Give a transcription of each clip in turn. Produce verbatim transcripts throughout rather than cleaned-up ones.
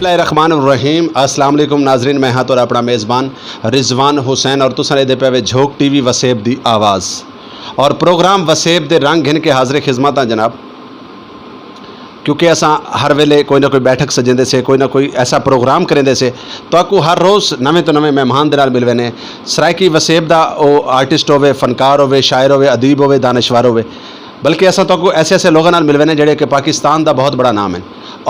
بسم اللہ الرحمن الرحیم۔ السلام علیکم ناظرین، میں ہاں تہاݙا اپݨا میزبان رضوان حسین اور تساں ݙیہدے پئے وے جھوک ٹی وی وسیب دی آواز۔ اور پروگرام وسیب دے رنگ گھن کے حاضر خدمت ہاں جناب، کیونکہ اساں ہر ویلے کوئی نہ کوئی بیٹھک سجیندے سے، کوئی نہ کوئی ایسا پروگرام کریندے سے، تہاکوں ہر روز نویں توں نویں مہمان دے نال ملوینے۔ سرائیکی وسیب دا او آرٹسٹ ہووے، فنکار ہووے، شاعر ہووے، ادیب ہووے، دانشور ہووے، بلکہ اساں تہاکوں ایسے ایسے لوگاں نال ملوینے جڑے کہ پاکستان دا بہت بڑا نام ہے۔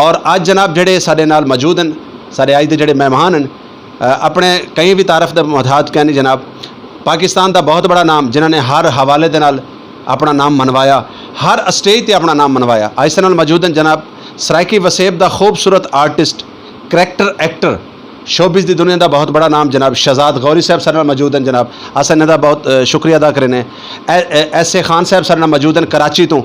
اور اج جناب جڑے ساڈے نال موجود ہیں، ساڈے اج دے جڑے مہمان ہیں، اپݨے کہیں وی تعارف دے محتاج کائنی جناب۔ پاکستان دا بہت بڑا نام، جنہاں نے ہر حوالے دے نال اپݨا نام منوایا، ہر اسٹیج تے اپݨا نام منوایا۔ اج ساݙے نال موجود ہیں جناب سرائیکی وسیب دا خوبصورت آرٹسٹ، کریکٹر، ایکٹر، شوبز دی دنیا دا بہت بڑا نام جناب شہزاد غوری صاحب ساݙے نال موجود ہیں جناب۔ اساں انہاں دا بہت شکریہ ادا کرینے۔ ایس اے خان صاحب ساݙے نال موجود ہیں کراچی توں۔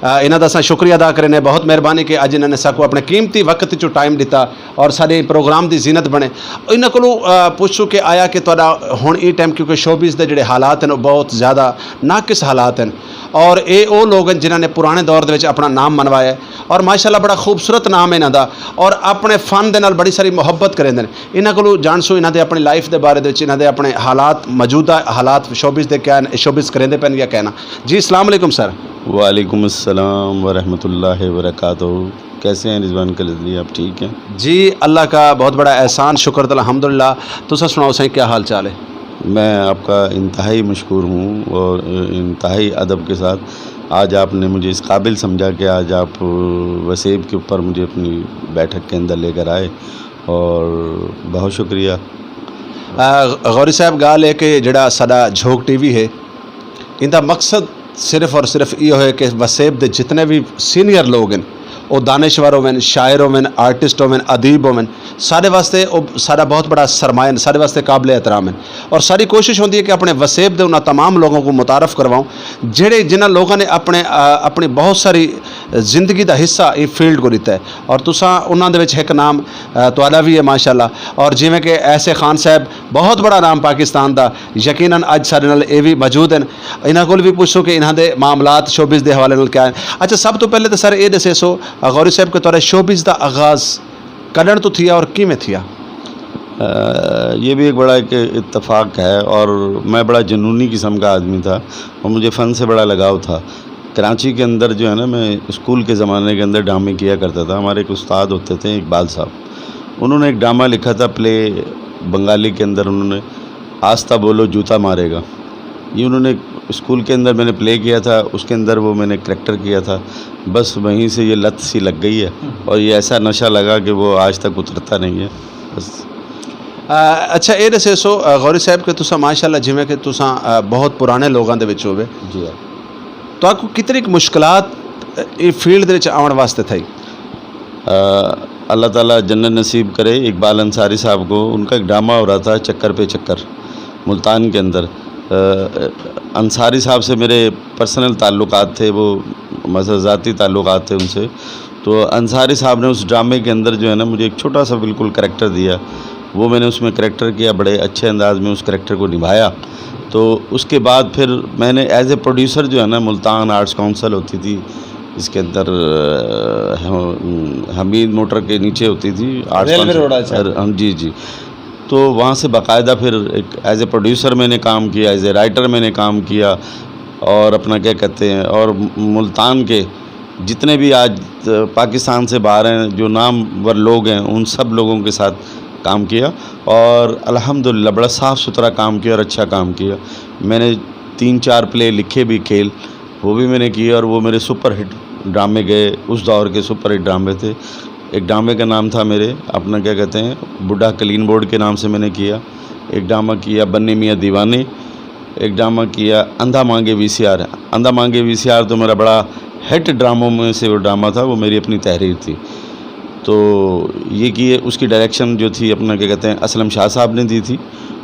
انہاں دا اساں شکریہ ادا کرینے، بہت مہربانی کہ اج انہاں نے ساکوں اپݨے قیمتی وقت چوں ٹائم ݙتا اور ساݙے پروگرام دی زینت بݨے۔ انہاں کولوں پچھوں کہ آیا کہ تہاݙا ہݨ ایں ٹائم، کیونکہ شوبز دے جڑے حالات ہیں وہ بہت زیادہ ناقص حالات ہیں، اور اے او لوگ ہیں جنہاں نے پرانے دور دے وچ اپݨا نام منوایا ہے اور ماشاءاللہ بڑا خوبصورت نام ہے انہاں دا، اور اپݨے فن دے نال بڑی ساری محبت کریندے ہیں۔ انہاں کولوں جانسوں انہاں دے اپݨی لائف دے بارے دے وچ، انہاں دے اپݨے حالات، موجودہ حالات شوبز دے کیا ہیں، شوبز کریندے پئے ہیں یا کیا نہ۔ جی السلام علیکم سر۔ وعلیکم السلام ورحمۃ اللہ وبرکاتہ۔ کیسے ہیں رضوان کلندری، آپ ٹھیک ہیں؟ جی اللہ کا بہت بڑا احسان، شکر الحمدللہ۔ تساں سناؤ سائیں، کیا حال چال ہے؟ میں آپ کا انتہائی مشکور ہوں اور انتہائی ادب کے ساتھ آج آپ نے مجھے اس قابل سمجھا کہ آج آپ وسیب کے اوپر مجھے اپنی بیٹھک کے اندر لے کر آئے، اور بہت شکریہ۔ غوری صاحب، ڳالھ ہے کہ جڑا ساݙا جھوک ٹی وی ہے، ایندا مقصد صرف اور صرف ایہو ہے کہ وسیب دے جتنے بھی سینئر لوگ ہیں، او دانشور ہوون، شاعر ہوون، آرٹسٹ ہوون، ادیب ہوون، ساݙے واسطے او ساݙا بہت بڑا سرمایہ ہیں، ساݙے واسطے قابل احترام ہیں۔ اور ساݙی کوشش ہوندی ہے کہ اپݨے وسیب دے انہاں تمام لوگوں کو متعارف کرواؤں، جڑے جنہاں لوگوں نے اپݨے اپݨی بہت ساری زندگی دا حصہ ایں فیلڈ کو ݙتا ہے، اور تساں انہاں دے وچ ہک نام تہاݙا وی ہے ماشاءاللہ۔ اور جیویں کہ ایس اے خان صاحب بہت بڑا نام پاکستان دا، یقیناً اج ساݙے نال اے وی موجود ہیں، انہاں کول وی پچھسوں کہ انہاں دے معاملات شوبز دے حوالے نال کیا ہیں۔ اچھا، سب توں پہلے تاں سر اے ݙسیسو غوری صاحب کہ تہاݙے شوبز دا آغاز کݙݨ توں تھیا اور کیویں تھیا؟ یہ بھی ایک بڑا ایک اتفاق ہے، اور میں بڑا جنونی قسم کا آدمی تھا اور مجھے فن سے بڑا لگاؤ تھا۔ کراچی کے اندر جو ہے نا، میں اسکول کے زمانے کے اندر ڈرامے کیا کرتا تھا۔ ہمارے ایک استاد ہوتے تھے اقبال صاحب، انہوں نے ایک ڈرامہ لکھا تھا پلے بنگالی کے اندر، انہوں نے آستہ بولو جوتا مارے گا، یہ انہوں نے اسکول کے اندر میں نے پلے کیا تھا، اس کے اندر وہ میں نے کریکٹر کیا تھا۔ بس وہیں سے یہ لت سی لگ گئی ہے اور یہ ایسا نشہ لگا کہ وہ آج تک اترتا نہیں ہے۔ بس۔ اچھا، اے ݙسیسو غوری صاحب کہ تساں ماشاءاللہ جیویں کہ تساں بہت پرانے لوگاں دے وچ ہووے، جی ہاں۔ تہاکوں کتنی مشکلات اے فیلڈ دے وچ آوݨ واسطے تھئی؟ اللہ تعالیٰ جنت نصیب کرے اقبال انصاری صاحب کو۔ ان کا ایک ڈرامہ ہو رہا تھا چکر پہ چکر، ملتان کے اندر۔ انصاری صاحب سے میرے پرسنل تعلقات تھے، وہ مثلا ذاتی تعلقات تھے ان سے۔ تو انصاری صاحب نے اس ڈرامے کے اندر جو ہے نا، مجھے ایک چھوٹا سا بالکل کریکٹر دیا، وہ میں نے اس میں کریکٹر کیا، بڑے اچھے انداز میں اس کریکٹر کو نبھایا۔ تو اس کے بعد پھر میں نے ایز اے پروڈیوسر جو ہے نا، ملتان آرٹس کونسل ہوتی تھی، اس کے اندر حمید موٹر کے نیچے ہوتی تھی آرٹس کونسل۔ ہاں جی جی۔ تو وہاں سے باقاعدہ پھر ایک ایز اے پروڈیوسر میں نے کام کیا، ایز اے رائٹر میں نے کام کیا، اور اپنا کیا کہتے ہیں، اور ملتان کے جتنے بھی آج پاکستان سے باہر ہیں، جو نامور لوگ ہیں، ان سب لوگوں کے ساتھ کام کیا اور الحمدللہ بڑا صاف ستھرا کام کیا اور اچھا کام کیا۔ میں نے تین چار پلے لکھے بھی، کھیل، وہ بھی میں نے کیے اور وہ میرے سپر ہٹ ڈرامے گئے، اس دور کے سپر ہٹ ڈرامے تھے۔ ایک ڈرامے کا نام تھا میرے اپنا کیا کہتے ہیں، بڈھا کلین بورڈ کے نام سے میں نے کیا۔ ایک ڈرامہ کیا بنے میاں دیوانے، ایک ڈرامہ کیا اندھا مانگے وی سی آر۔ اندھا مانگے وی سی آر تو میرا بڑا ہٹ ڈراموں میں سے وہ ڈرامہ تھا، وہ میری اپنی تحریر تھی۔ تو یہ کیے، اس کی ڈائریکشن جو تھی اپنا کیا کہتے ہیں اسلم شاہ صاحب نے دی تھی،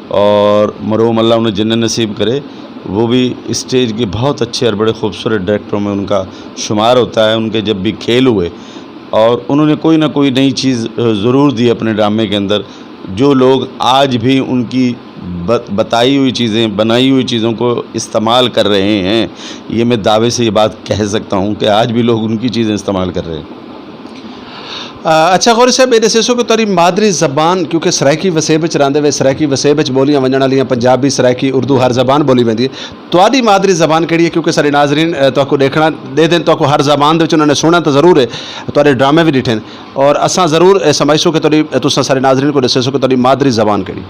اور مرحوم اللہ انہیں جنت نصیب کرے، وہ بھی اسٹیج کے بہت اچھے اور بڑے خوبصورت ڈائریکٹروں میں ان کا شمار ہوتا ہے۔ ان کے جب بھی کھیل ہوئے اور انہوں نے کوئی نہ کوئی نئی چیز ضرور دی اپنے ڈرامے کے اندر، جو لوگ آج بھی ان کی بتائی ہوئی چیزیں، بنائی ہوئی چیزوں کو استعمال کر رہے ہیں۔ یہ میں دعوے سے یہ بات کہہ سکتا ہوں کہ آج بھی لوگ ان کی چیزیں استعمال کر رہے ہیں۔ اچھا غوری صاحب، یہ دسیسو کہ تہاڈی مادری زبان، کیونکہ سرائیکی وسیب وچ رہندے وے، سرائیکی وسیب وچ بولیاں ونجن والیاں پنجابی، سرائیکی، اردو، ہر زبان بولی ویندی ہے۔ تہاڈی مادری زبان کیڑی ہے؟ کیونکہ سارے ناظرین تہاکوں ڈیکھنا ڈیدھن، تہاکوں ہر زبان دے وچ انہاں نے سننا تاں ضرور ہے، تہاڈے ڈرامے وی ڈٹھن، اور اساں ضرور اے سمجھسوں کہ تہاڈی، تساں سارے ناظرین کوں دسیسو کہ تہاڈی مادری زبان کیڑی؟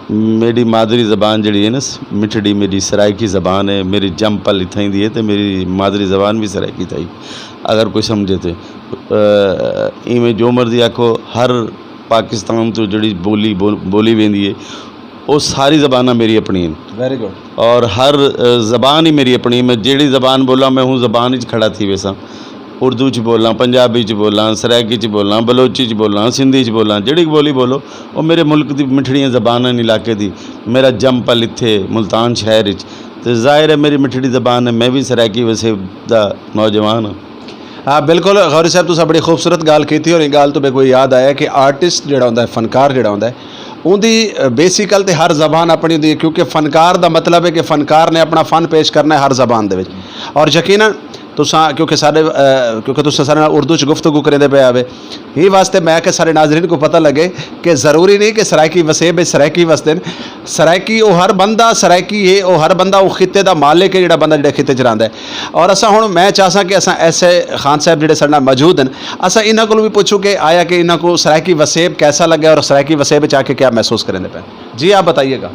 میݙی مادری زبان جیڑھی ہے نا، مٹھڑی میݙی سرائیکی زبان ہے۔ میݙی ڄم پل اتھائیں دی ہے تے میݙی مادری زبان وی سرائیکی تھئی، اگر کوئی سمجھے تے۔ ایویں جو مرضی آکھو، ہر پاکستان توں جیڑھی بولی بولی ویندی ہے، او ساری زباناں میݙی اپݨی ہن۔ ویری گڈ۔ اور ہر زبان ہی میݙی اپݨی ہے۔ میں جیڑھی زبان بولاں، میں ہوں زبان وچ کھڑا تھی ویساں۔ اردو چ بولاں، پنجابی چ بولاں، سرائیکی چ بولاں، بلوچی چ بولاں، سندھی چ بولاں، جیڑھی بولی بولو، او میرے ملک دی مٹھڑیاں زبان ہن علاقے دی۔ میرا ڄم پل اتھے ملتان شہر اچ، تے ظاہر ہے میری مٹھڑی زبان ہے۔ میں وی سرائیکی وسیب دا نوجوان ہاں۔ ہاں بالکل غوری صاحب، تساں بڑی خوبصورت ڳالھ کیتی، اور ایں ڳالھ توں میکوں یاد آیا کہ آرٹسٹ جیڑھا ہوندا ہے، فنکار جیڑھا ہوندا ہے، اوندی بیسیکل تے ہر زبان اپݨی ہوندی ہے، کیونکہ فنکار دا مطلب ہے کہ فنکار نے اپݨا فن پیش کرنا ہے ہر زبان دے وچ۔ اور یقینا تساں، کیونکہ سارے کیونکہ تساں سارے نال اردو چ گفتگو کریندے پئے ہاوے، ایں واسطے میں آکھیا سارے ناظرین کوں پتہ لگے کہ ضروری نہیں کہ سرائیکی وسیب اچ سرائیکی وسدن۔ سرائیکی او ہر بندہ سرائیکی ہے، او ہر بندہ او خطے دا مالک ہے جیڑھا بندہ جیڑھے خطے چ رہندا ہے۔ اور اساں ہن میں چاہساں کہ اساں ایس اے خان صاحب جیڑھے ساڈے نال موجود ہن، اساں انہاں کولوں وی پچھوں کہ آیا کہ انہاں کوں سرائیکی وسیب کیسا لگا اور سرائیکی وسیب اچ آ کے کیا محسوس کریندے پئے۔ جی آپ بتائیے گا۔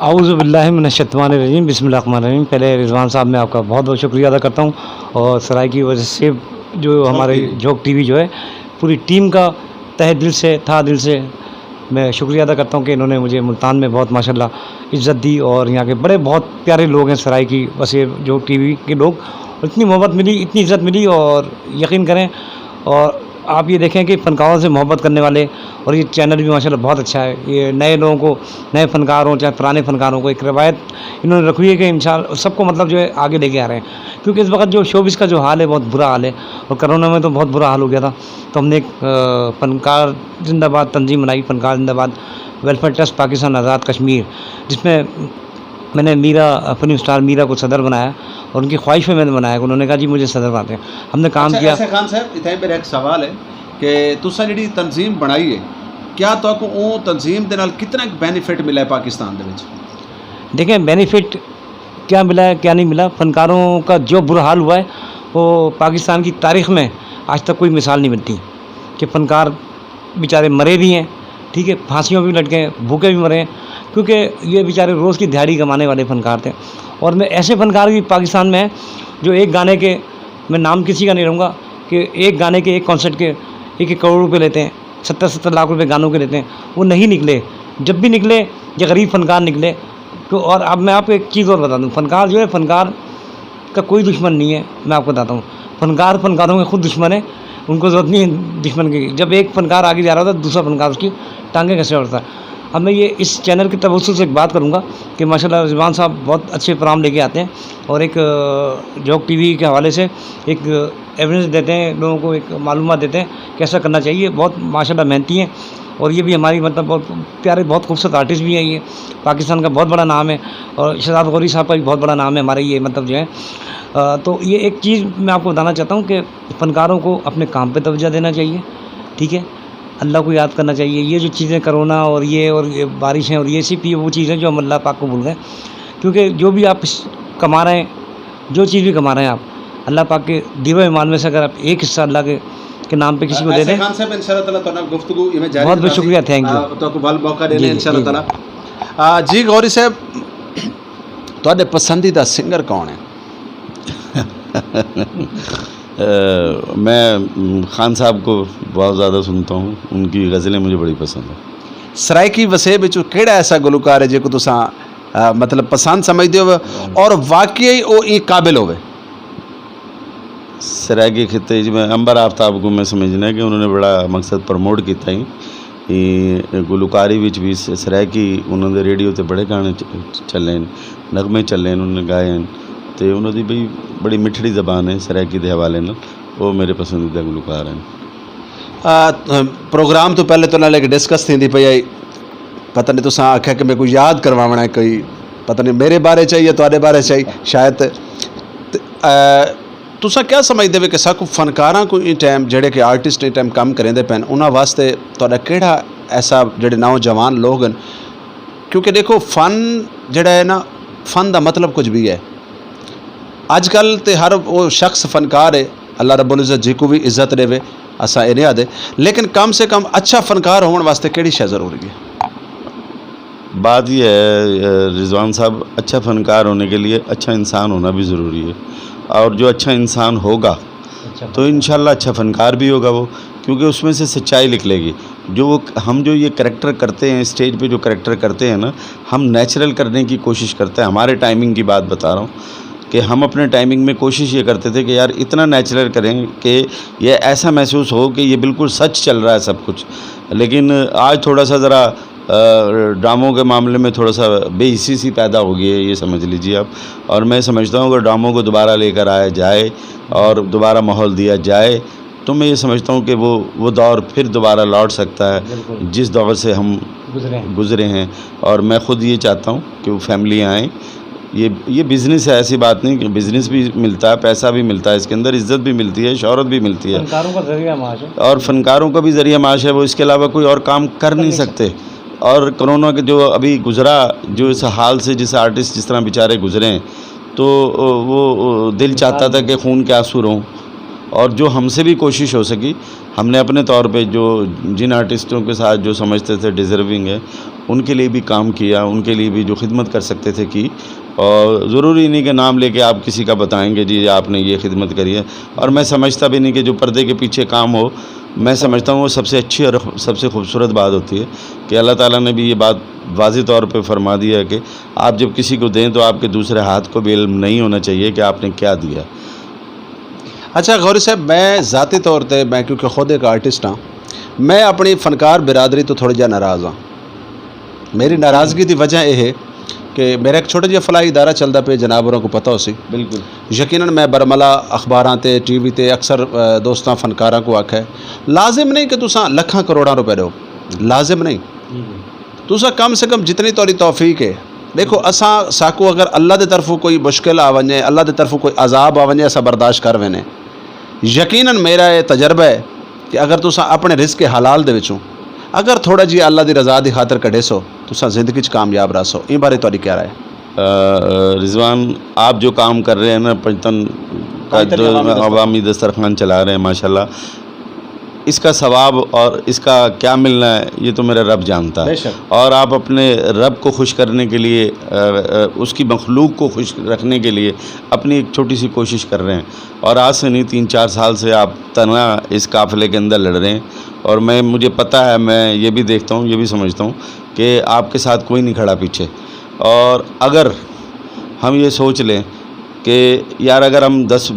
اعوذ باللہ من الشیطان الرجیم، بسم اللہ الرحمن الرحیم۔ پہلے رضوان صاحب، میں آپ کا بہت بہت شکریہ ادا کرتا ہوں، اور سرائیکی وسیب جو ہمارے جھوک ٹی وی جو ہے، پوری ٹیم کا تہہ دل سے، تھا دل سے میں شکریہ ادا کرتا ہوں کہ انہوں نے مجھے ملتان میں بہت ماشاءاللہ عزت دی، اور یہاں کے بڑے بہت پیارے لوگ ہیں سرائیکی وسیب جھوک ٹی وی کے لوگ، اور اتنی محبت ملی، اتنی عزت ملی، اور یقین کریں، اور آپ یہ دیکھیں کہ فنکاروں سے محبت کرنے والے، اور یہ چینل بھی ماشاءاللہ بہت اچھا ہے۔ یہ نئے لوگوں کو، نئے فنکاروں چاہے پرانے فنکاروں کو ایک روایت انہوں نے رکھی ہے کہ انشاءاللہ سب کو مطلب جو ہے آگے لے کے آ رہے ہیں، کیونکہ اس وقت جو شوبز کا جو حال ہے، بہت برا حال ہے، اور کرونا میں تو بہت برا حال ہو گیا تھا۔ تو ہم نے ایک فنکار زندہ باد تنظیم بنائی، فنکار زندہ باد ویلفیئر ٹرسٹ پاکستان آزاد کشمیر، جس میں میں نے میرا، فلم اسٹار میرا کو صدر بنایا، اور ان کی خواہش پہ میں نے بنایا کہ انہوں نے کہا جی مجھے صدر بناتے ہیں۔ ہم نے کام اچھا کیا۔ ایس اے خان صاحب، اتھائیں میرا ایک سوال ہے کہ تساں جڑی تنظیم بنائی ہے، کیا تہاکوں اوں تنظیم دے نال کتنا بینیفٹ ملا ہے پاکستان دے وچ؟ دیکھیں، بینیفٹ کیا ملا ہے کیا نہیں ملا، فنکاروں کا جو برا حال ہوا ہے وہ پاکستان کی تاریخ میں آج تک کوئی مثال نہیں بنتی کہ فنکار بیچارے مرے بھی ہیں، ٹھیک ہے، پھانسیوں بھی لٹکے ہیں، بھوکے بھی مرے ہیں، کیونکہ یہ بیچارے روز کی دھیاڑی کمانے والے فنکار تھے۔ اور میں ایسے فنکار بھی پاکستان میں ہیں جو ایک گانے کے، میں نام کسی کا نہیں لوں گا، کہ ایک گانے کے، ایک کانسرٹ کے ایک ایک کروڑ روپے لیتے ہیں، ستر ستر لاکھ روپے گانوں کے لیتے ہیں، وہ نہیں نکلے۔ جب بھی نکلے، یہ غریب فنکار نکلے۔ تو اور اب میں آپ کو ایک چیز اور بتا دوں، فنکار جو ہے، فنکار کا کوئی دشمن نہیں ہے۔ میں آپ کو بتاتا ہوں، فنکار فنکاروں کے خود دشمن ہے، ان کو ضرورت نہیں ہے دشمن کی۔ جب ایک فنکار آگے جا رہا ہوتا ہے، دوسرا فنکار اس کی ٹانگیں کسے اڑتا ہے۔ اب میں یہ اس چینل کے توسط سے ایک بات کروں گا کہ ماشاءاللہ رضوان صاحب بہت اچھے پروگرام لے کے آتے ہیں، اور ایک جھوک ٹی وی کے حوالے سے ایک اویئرنیس دیتے ہیں، لوگوں کو ایک معلومات دیتے ہیں کیسا کرنا چاہیے۔ بہت ماشاءاللہ محنتی ہیں، اور یہ بھی ہماری مطلب بہت پیارے، بہت خوبصورت آرٹسٹ بھی ہیں۔ یہ پاکستان کا بہت بڑا نام ہے، اور شہزاد غوری صاحب کا بھی بہت بڑا نام ہے ہمارے، یہ مطلب جو ہے۔ تو یہ ایک چیز میں آپ کو بتانا چاہتا ہوں کہ فنکاروں کو اپنے کام پہ توجہ دینا چاہیے، ٹھیک ہے، اللہ کو یاد کرنا چاہیے۔ یہ جو چیزیں، کرونا اور یہ اور یہ بارشیں اور یہ صرف یہ وہ چیزیں جو ہم اللہ پاک کو بھول گئے، کیونکہ جو بھی آپ کما رہے ہیں، جو چیز بھی کما رہے ہیں آپ، اللہ پاک کے دیے ہوئے مال میں سے اگر آپ ایک حصہ اللہ کے کے نام پہ کسی کو دے دیں۔ خان صاحب، ان شاء اللہ تعالی تہاڈے نال گفتگو ایویں جاری رہسی۔ بہت بہت شکریہ، تھینک یو۔ تہاکوں ول موقع ݙیندے ان شاء اللہ تعالی۔ جی غوری صاحب، تہاڈے پسندیدہ سنگر کون ہیں؟ میں خان صاحب کو بہت زیادہ سنتا ہوں، ان کی غزلیں مجھے بڑی پسند ہیں۔ سرائیکی وسیب وچوں کیڑا ایسا گلوکار ہے جیکوں تساں مطلب پسند سمجھدے ہوے اور واقعی او ایں قابل ہوے؟ سرائیکی خطے وچ میں عنبر آفتاب کوں میں سمجھنا کہ انہوں نے بڑا مقصد پروموٹ کیتا ہی۔ ایں گلوکاری وچ وی سرائیکی انہاں دے ریڈیو تے بڑے گانے چلے ہن، نغمے چلے ہن، انہوں نے گائے ہن، تے انہاں دی بڑی بڑی مٹھڑی زبان ہے سرائیکی دے حوالے نال۔ او میرے پسندیدہ گلوکار ہن۔ پروگرام توں پہلے تہاڈے نال ہک ڈسکس تھیندی پئی ہئی، پتہ نہیں تساں آکھیا کہ میکوں یاد کرواوݨا ہے کوئی، پتہ نہیں میرے بارے چ ہئی یا تہاڈے بارے چ ہئی شاید۔ تساں کیا سمجھدے وے کہ ساکوں فنکاراں کوں ایں ٹائم، جڑے کہ آرٹسٹ ایں ٹائم کم کریندے پئن، انہاں واسطے تہاڈا کیڑھا ایسا، جڑے نوجوان لوگ ہن؟ کیونکہ دیکھو، فن جڑا ہے نا، فن دا مطلب کچھ بھی ہے۔ اج کل تے ہر وہ شخص فنکار ہے، اللہ رب العزت جیکوں بھی عزت ڈیوے، اساں اے نہیں آدھے، لیکن کم سے کم اچھا فنکار ہون واسطے کیڑی شے ضروری ہے؟ بات یہ ہے، رضوان صاحب، اچھا فنکار ہونے کے لیے اچھا انسان ہونا بھی ضروری ہے، اور جو اچھا انسان ہوگا تو انشاءاللہ اچھا فنکار بھی ہوگا وہ، کیونکہ اس میں سے سچائی نکلے گی۔ جو وہ، ہم جو یہ کریکٹر کرتے ہیں، اسٹیج پہ جو کریکٹر کرتے ہیں نا، ہم نیچرل کرنے کی کوشش کرتے ہیں۔ ہمارے ٹائمنگ کی بات بتا رہا ہوں کہ ہم اپنے ٹائمنگ میں کوشش یہ کرتے تھے کہ یار، اتنا نیچرل کریں کہ یہ ایسا محسوس ہو کہ یہ بالکل سچ چل رہا ہے سب کچھ۔ لیکن آج تھوڑا سا ذرا ڈراموں کے معاملے میں تھوڑا سا بے حسی سی پیدا ہو گئی ہے، یہ سمجھ لیجیے آپ۔ اور میں سمجھتا ہوں کہ ڈراموں کو دوبارہ لے کر آیا جائے اور دوبارہ ماحول دیا جائے، تو میں یہ سمجھتا ہوں کہ وہ وہ دور پھر دوبارہ لوٹ سکتا ہے، جس دور سے ہم گزرے ہیں۔ اور میں خود یہ چاہتا ہوں کہ وہ فیملی آئیں۔ یہ یہ بزنس ہے، ایسی بات نہیں، کہ بزنس بھی ملتا ہے، پیسہ بھی ملتا ہے، اس کے اندر عزت بھی ملتی ہے، شہرت بھی ملتی ہے۔ فنکاروں کا ذریعہ معاش ہے۔ اور فنکاروں کا بھی ذریعہ معاش ہے، وہ اس کے علاوہ کوئی اور کام کر نہیں سکتے۔ اور کرونا کے جو ابھی گزرا، جو اس حال سے جس آرٹسٹ جس طرح بیچارے گزرے ہیں، تو وہ دل چاہتا تھا کہ خون کے آنسو روں۔ اور جو ہم سے بھی کوشش ہو سکی، ہم نے اپنے طور پہ جو جن آرٹسٹوں کے ساتھ جو سمجھتے تھے ڈیزرونگ ہے، ان کے لیے بھی کام کیا، ان کے لیے بھی جو خدمت کر سکتے تھے کی۔ اور ضروری نہیں کہ نام لے کے آپ کسی کا بتائیں گے جی آپ نے یہ خدمت کری ہے۔ اور میں سمجھتا بھی نہیں کہ جو پردے کے پیچھے کام ہو، میں سمجھتا ہوں وہ سب سے اچھی اور سب سے خوبصورت بات ہوتی ہے کہ اللہ تعالیٰ نے بھی یہ بات واضح طور پہ فرما دیا ہے کہ آپ جب کسی کو دیں تو آپ کے دوسرے ہاتھ کو بھی علم نہیں ہونا چاہیے کہ آپ نے کیا دیا۔ اچھا غوری صاحب، میں ذاتی طور تے، میں کیونکہ خود ایک آرٹسٹ ہاں، میں اپنی فنکار برادری تو تھوڑا جہا ناراض ہاں۔ میری ناراضگی دی وجہ یہ ہے کہ میرا ایک چھوٹا جہا فلاحی ادارہ چلدا پیا، جناب ہوراں کو پتہ ہو سی۔ بالکل۔ یقیناً میں برملا اخباراں تے، ٹی وی تے اکثر دوستاں فنکاراں کو آکھا ہے، لازم نہیں کہ تساں لکھاں کروڑاں روپے ڈیو، لازم نہیں۔ تساں کم سے کم جتنی تہاڈی توفیق ہے، دیکھو، اساں، ساکوں اگر اللہ دے طرفوں کوئی مشکل آ ونجے، اللہ دے طرفوں کوئی عذاب آ ونجے، اساں برداشت کر وینے۔ یقیناً میرا یہ تجربہ ہے کہ اگر تساں اپنے رزق حلال دے وچوں اگر تھوڑا جہا اللہ دی رضا دی خاطر کڈھیسو، تساں زندگی چ کامیاب رہسو۔ ایں بارے تہاڈی کیا رائے؟ رضوان، آپ جو کام کر رہے ہیں نا، پنجتن کا عوامی دسترخوان چلا رہے ہیں، ماشاءاللہ، اس کا ثواب اور اس کا کیا ملنا ہے، یہ تو میرا رب جانتا ہے۔ اور آپ اپنے رب کو خوش کرنے کے لیے، اس کی مخلوق کو خوش رکھنے کے لیے اپنی ایک چھوٹی سی کوشش کر رہے ہیں۔ اور آج سے نہیں، تین چار سال سے آپ تنہا اس قافلے کے اندر لڑ رہے ہیں۔ اور میں، مجھے پتہ ہے، میں یہ بھی دیکھتا ہوں، یہ بھی سمجھتا ہوں کہ آپ کے ساتھ کوئی نہیں کھڑا پیچھے۔ اور اگر ہم یہ سوچ لیں کہ یار، اگر ہم دس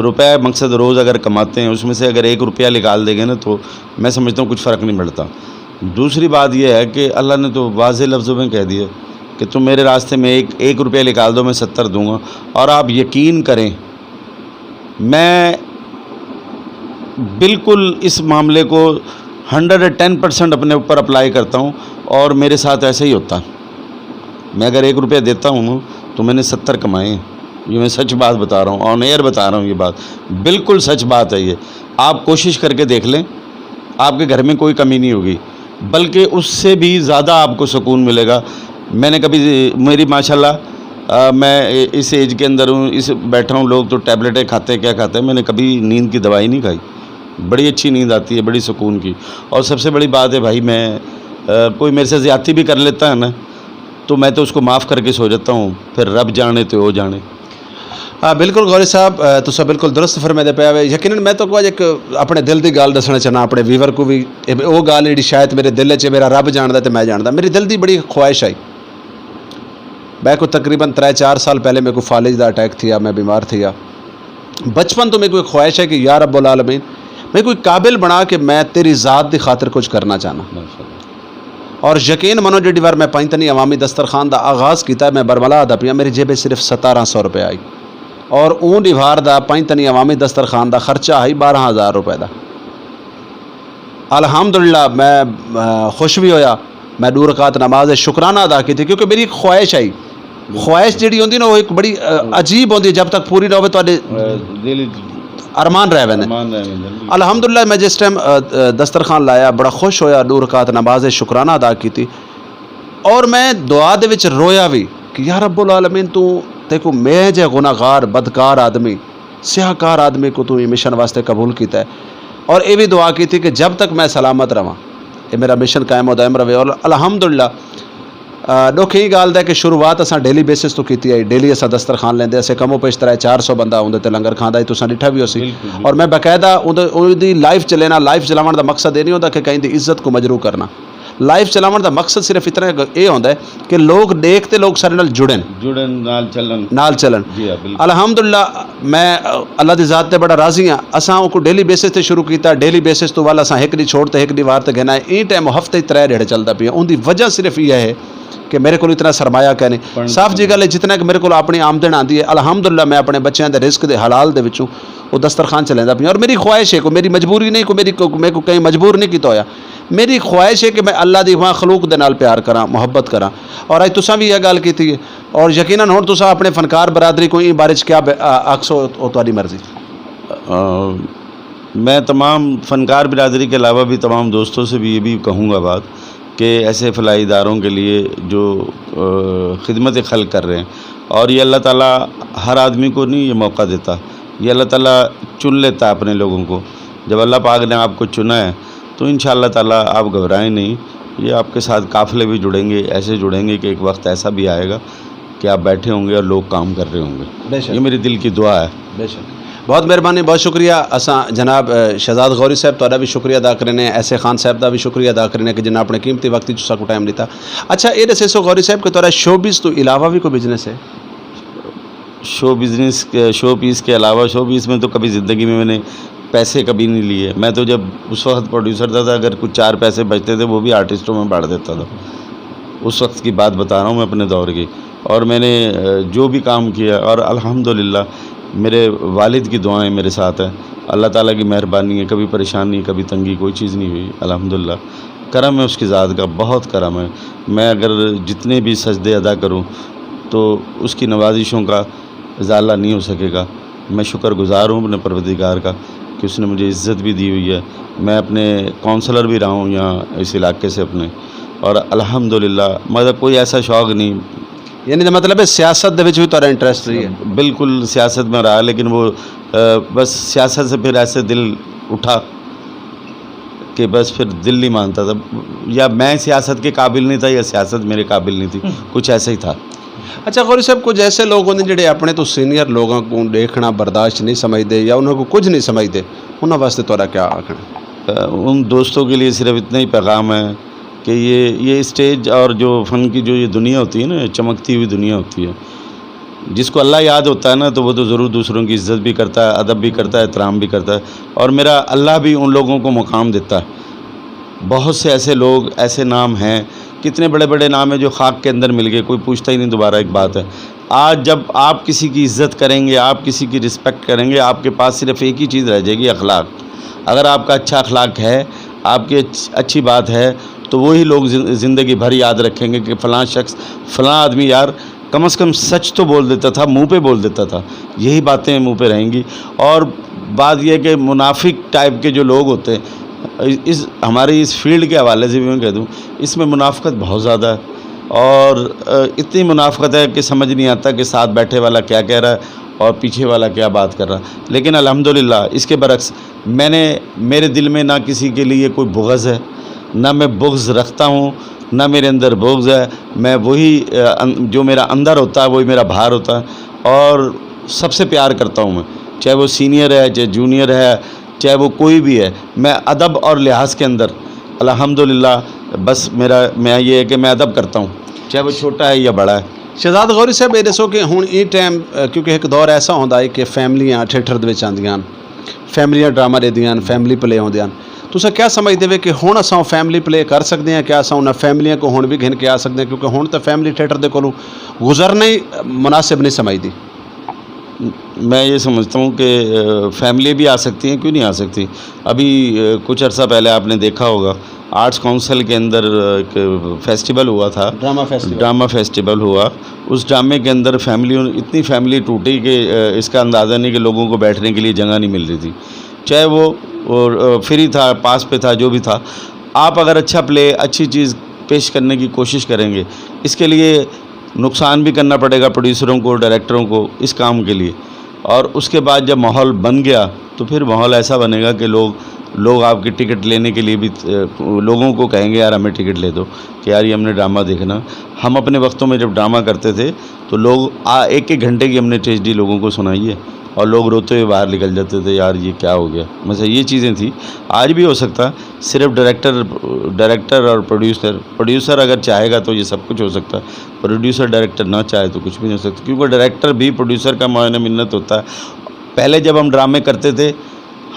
روپے مقصد روز اگر کماتے ہیں، اس میں سے اگر ایک روپیہ نکال دیں گے نا، تو میں سمجھتا ہوں کچھ فرق نہیں پڑتا۔ دوسری بات یہ ہے کہ اللہ نے تو واضح لفظوں میں کہہ دیا کہ تم میرے راستے میں ایک ایک روپیہ نکال دو، میں ستر دوں گا۔ اور آپ یقین کریں، میں بالکل اس معاملے کو ہنڈریڈ ٹین پرسینٹ اپنے اوپر اپلائی کرتا ہوں، اور میرے ساتھ ایسا ہی ہوتا۔ میں اگر ایک روپیہ دیتا ہوں نا، تو میں نے ستر کمائے ہیں۔ یہ میں سچ بات بتا رہا ہوں، آن ایئر بتا رہا ہوں، یہ بات بالکل سچ بات ہے۔ یہ آپ کوشش کر کے دیکھ لیں، آپ کے گھر میں کوئی کمی نہیں ہوگی، بلکہ اس سے بھی زیادہ آپ کو سکون ملے گا۔ میں نے کبھی، میری ماشاءاللہ، میں اس ایج کے اندر ہوں، اس بیٹھا ہوں، لوگ تو ٹیبلٹیں کھاتے ہیں، کیا کھاتے ہیں، میں نے کبھی نیند کی دوائی نہیں کھائی۔ بڑی اچھی نیند آتی ہے، بڑی سکون کی۔ اور سب سے بڑی بات ہے بھائی، میں کوئی میرے سے زیادتی بھی کر لیتا ہے نا، تو میں تو اس کو معاف کر کے سو جاتا ہوں، پھر رب جانے تو وہ جانے۔ ہاں، بالکل غوری صاحب، تساں بالکل درست فرمیندے پئے وے۔ یقیناً میں تہاکوں اج ہک اپنے دل دی گالھ ڈسنا چاہنا، اپنے ویور کوں وی۔ او گالھ جیڑھی شاید میرے دل اچ ہے، میرا رب جاندا تے میں جاندا، میری دل دی بڑی خواہش ہئی۔ میں کوئی تقریباً ترے چار سال پہلے میرے کو فالج دا اٹیک تھیا، میں بیمار تھیا۔ بچپن تو میرے کو ایک خواہش ہے کہ یا رب العالمین، میں کوئی قابل بنا کہ میں تیری ذات دی خاطر کچھ کرنا چاہنا۔ اور یقین منو، جیڑھی وار میں پنجتنی عوامی دسترخوان دا آغاز کیتا، میں برملا آدا پیاں، میری جیب صرف ستارہ سو روپے آئی۔ اور اون ڈیوار دا پنجتنی عوامی دسترخوان دا خرچہ ہئی بارہ ہزار روپے دا۔ الحمدللہ، میں خوش بھی ہویا۔ میں ڈو رکعت نماز شکرانہ ادا کیتی، کیونکہ میری ایک خواہش آئی۔ خواہش جیڑی ہوندی نا، وہ ایک بڑی عجیب ہوندی ہے، جب تک پوری نہ ہوئے تو دل ارمان رہ ویندے۔ الحمدللہ، میں جس ٹائم دسترخوان لایا، بڑا خوش ہویا، دو رکعت نماز شکرانہ ادا کیتی، اور میں دعا دے وچ رویا وی کہ یا رب العالمین، تو تیکو میں جے گناہ گار، بدکار آدمی، سیاہ کار آدمی کو تو ایں مشن واسطے قبول کیتا ہے۔ اور اے وی دعا کیتی کہ جب تک میں سلامت رہواں، اے میرا مشن قائم و دائم رہے۔ اور الحمدللہ، ڈوکھ ایں گال دا کہ شروعات اساں ڈیلی بیسس تو کیتی ہے۔ ڈیلی اساں دسترخوان لیندے، اسے کم و پیش ترائے چار سو بندہ اوندے تے لنگر کھاندا ہی، تساں ڈٹھا بھی ہوسی۔ اور میں باقاعدہ اوندی لائف چلانا، لائف چلاون دا مقصد اے نہیں ہوندا کہ کہیں دی عزت کو مجروح کرنا۔ لائف چلاون دا مقصد صرف اتنا اے ہوندا ہے کہ لوگ ڈیکھ تے لوگ سارے نال جڑن، جڑن نال چلن۔ نال چلن۔ جی ہاں، بالکل۔ الحمدللہ، میں اللہ دی ذات تے بڑا راضی ہاں۔ اساں اونکوں ڈیلی بیسس تے شروع کیتا، ڈیلی بیسس تو ول اساں ہک ڈی چھوڑ تے ہک ڈی وار تے گھن آئے۔ ایں ٹائم ہفتے ترے ڈیڑھ چلدا پیا۔ اوندی وجہ صرف ایہا ہے کہ میرے کول اتنا سرمایہ کائنی۔ صاف جی گل ہے، جتنا کہ میرے کول اپنی آمدن آندی ہے، الحمدللہ میں اپنے بچیاں دے رزق دے حلال دے وچوں او دسترخوان چلیندا پیا۔ اور میری خواہش ہے، کوئی میری مجبوری نہیں، کوئی میری، کوئی میکوں کہیں مجبور نہیں کیتا ہویا۔ میری خواہش ہے کہ میں اللہ دی مخلوق دے نال پیار کراں، محبت کراں۔ اور اج تساں وی ایہا گل کیتی ہے، اور یقینا ہن تساں اپنے فنکار برادری کو ایں بارے چ کیا آکھسو، او تہاڈی مرضی۔ میں تمام فنکار برادری کے علاوہ بھی تمام دوستوں سے بھی یہ بھی کہوں گا بات کہ ایسے فلاحی اداروں کے لیے جو خدمت خلق کر رہے ہیں، اور یہ اللہ تعالیٰ ہر آدمی کو نہیں یہ موقع دیتا، یہ اللہ تعالیٰ چن لیتا ہے اپنے لوگوں کو۔ جب اللہ پاک نے آپ کو چنا ہے تو ان شاء اللہ تعالیٰ آپ گھبرائیں نہیں، یہ آپ کے ساتھ قافلے بھی جڑیں گے، ایسے جڑیں گے کہ ایک وقت ایسا بھی آئے گا کہ آپ بیٹھے ہوں گے اور لوگ کام کر رہے ہوں گے۔ یہ میرے دل کی دعا ہے۔ بے شک۔ بہت مہربانی، بہت شکریہ۔ اساں جناب شہزاد غوری صاحب تہاڈا بھی شکریہ ادا کرنے ہیں، ایسے خان صاحب دا بھی شکریہ ادا کرنے ہیں کہ جنہاں اپنے قیمتی وقت وچ ساکوں ٹائم ݙتا۔ اچھا، اے ݙسیسو غوری صاحب کہ تہاڈا شوبز توں علاوہ بھی کوئی بزنس ہے؟ شو بزنس، شو پیس کے علاوہ، شو پیس میں تو کبھی زندگی میں میں نے پیسے کبھی نہیں لیے۔ میں تو جب اس وقت پروڈیوسر تھا، اگر کچھ چار پیسے بچتے تھے وہ بھی آرٹسٹوں میں بانٹ دیتا تھا۔ اس وقت کی بات بتا رہا ہوں میں اپنے دور کی۔ اور میں نے جو بھی کام کیا، اور الحمدللہ میرے والد کی دعائیں میرے ساتھ ہیں، اللہ تعالیٰ کی مہربانی ہے، کبھی پریشانی، کبھی تنگی، کوئی چیز نہیں ہوئی الحمدللہ۔ کرم ہے اس کی ذات کا، بہت کرم ہے۔ میں اگر جتنے بھی سجدے ادا کروں تو اس کی نوازشوں کا ازالہ نہیں ہو سکے گا۔ میں شکر گزار ہوں اپنے پروردگار کا کہ اس نے مجھے عزت بھی دی ہوئی ہے۔ میں اپنے کونسلر بھی رہا ہوں یہاں اس علاقے سے اپنے، اور الحمدللہ مطلب کوئی ایسا شوق نہیں۔ یعنی دا مطلب ہے سیاست دے وچ بھی تہاڈا انٹرسٹ رہی ہے؟ بالکل سیاست میں رہا، لیکن وہ بس سیاست سے پھر ایسے دل اٹھا کہ بس پھر دل نہیں مانتا تھا، یا میں سیاست کے قابل نہیں تھا یا سیاست میرے قابل نہیں تھی، کچھ ایسا ہی تھا۔ اچھا غوری صاحب، کچھ ایسے لوگ ہوندے جڑے اپنے تو سینئر لوگوں کو دیکھنا برداشت نہیں سمجھتے یا انہوں کو کچھ نہیں سمجھتے، انہوں واسطے تہاڈا کیا آکھنا؟ ان دوستوں کے لیے صرف اتنا ہی پیغام ہے کہ یہ یہ اسٹیج اور جو فن کی جو یہ دنیا ہوتی ہے نا، چمکتی ہوئی دنیا ہوتی ہے، جس کو اللہ یاد ہوتا ہے نا تو وہ تو ضرور دوسروں کی عزت بھی کرتا ہے، ادب بھی کرتا ہے، احترام بھی کرتا ہے، اور میرا اللہ بھی ان لوگوں کو مقام دیتا ہے۔ بہت سے ایسے لوگ، ایسے نام ہیں، کتنے بڑے بڑے نام ہیں جو خاک کے اندر مل گئے، کوئی پوچھتا ہی نہیں۔ دوبارہ ایک بات ہے، آج جب آپ کسی کی عزت کریں گے، آپ کسی کی رسپیکٹ کریں گے، آپ کے پاس صرف ایک ہی چیز رہ جائے گی، اخلاق۔ اگر آپ کا اچھا اخلاق ہے، آپ کی اچھی بات ہے، تو وہی لوگ زندگی بھر یاد رکھیں گے کہ فلاں شخص، فلاں آدمی یار کم از کم سچ تو بول دیتا تھا، منہ پہ بول دیتا تھا۔ یہی باتیں منہ پہ رہیں گی۔ اور بات یہ کہ منافق ٹائپ کے جو لوگ ہوتے ہیں، اس ہماری اس فیلڈ کے حوالے سے بھی میں کہہ دوں، اس میں منافقت بہت زیادہ ہے۔ اور اتنی منافقت ہے کہ سمجھ نہیں آتا کہ ساتھ بیٹھے والا کیا کہہ رہا ہے اور پیچھے والا کیا بات کر رہا ہے۔ لیکن الحمدللہ اس کے برعکس میں نے، میرے دل میں نہ کسی کے لیے کوئی بغض ہے، نہ میں بغض رکھتا ہوں، نہ میرے اندر بغض ہے۔ میں وہی جو میرا اندر ہوتا ہے، وہی میرا باہر ہوتا ہے، اور سب سے پیار کرتا ہوں میں، چاہے وہ سینئر ہے، چاہے جونیئر ہے، چاہے وہ کوئی بھی ہے۔ میں ادب اور لحاظ کے اندر الحمدللہ بس میرا میں یہ ہے کہ میں ادب کرتا ہوں، چاہے وہ چھوٹا ہے یا بڑا ہے۔ شہزاد غوری صاحب، یہ دسو کہ ہن ایں ٹائم کیونکہ ایک دور ایسا ہوندا ہے کہ فیملیاں تھیٹر دے وچ آندیاں، فیملیاں ڈرامہ ݙیندیاں ہن، فیملی پلے ہوندے ہن۔ تساں کیا سمجھدے وے کہ ہݨ اساں او فیملی پلے کر سڳدے ہیں؟ کیا اساں انہاں فیملیاں کوں ہݨ وی گھن کے آ سڳدے ہیں؟ کیونکہ ہݨ تاں فیملی تھیٹر دے کولوں گزرنا ہی مناسب نہیں سمجھدی۔ میں یہ سمجھتا ہوں کہ فیملی بھی آ سکتی ہیں، کیوں نہیں آ سکتی؟ ابھی کچھ عرصہ پہلے آپ نے دیکھا ہوگا آرٹس کونسل کے اندر ایک فیسٹیول ہوا تھا۔ ڈرامہ فیسٹیول۔ ڈرامہ فیسٹیول ہوا۔ اس ڈرامے کے اندر فیملی، اتنی فیملی ٹوٹی کہ اس کا اندازہ نہیں کہ لوگوں کو بیٹھنے کے لیے جگہ نہیں مل رہی تھی، چاہے وہ فری تھا، پاس پہ تھا، جو بھی تھا۔ آپ اگر اچھا پلے، اچھی چیز پیش کرنے کی کوشش کریں گے، اس کے لیے نقصان بھی کرنا پڑے گا پروڈیوسروں کو، ڈائریکٹروں کو اس کام کے لیے۔ اور اس کے بعد جب ماحول بن گیا تو پھر ماحول ایسا بنے گا کہ لوگ لوگ آپ کی ٹکٹ لینے کے لیے بھی، لوگوں کو کہیں گے، یار ہمیں ٹکٹ لے دو، کہ یار یہ ہم نے ڈرامہ دیکھنا۔ ہم اپنے وقتوں میں جب ڈرامہ کرتے تھے تو لوگ آ ایک ایک گھنٹے کی ہم نے ٹریجڈی لوگوں کو سنائی ہے، اور لوگ روتے ہوئے باہر نکل جاتے تھے، یار یہ کیا ہو گیا۔ مثلا یہ چیزیں تھیں، آج بھی ہو سکتا ہے۔ صرف ڈائریکٹر ڈائریکٹر اور پروڈیوسر پروڈیوسر اگر چاہے گا تو یہ سب کچھ ہو سکتا ہے۔ پروڈیوسر ڈائریکٹر نہ چاہے تو کچھ بھی نہیں ہو سکتا، کیونکہ ڈائریکٹر بھی پروڈیوسر کا معاون منت ہوتا ہے۔ پہلے جب ہم ڈرامے کرتے تھے،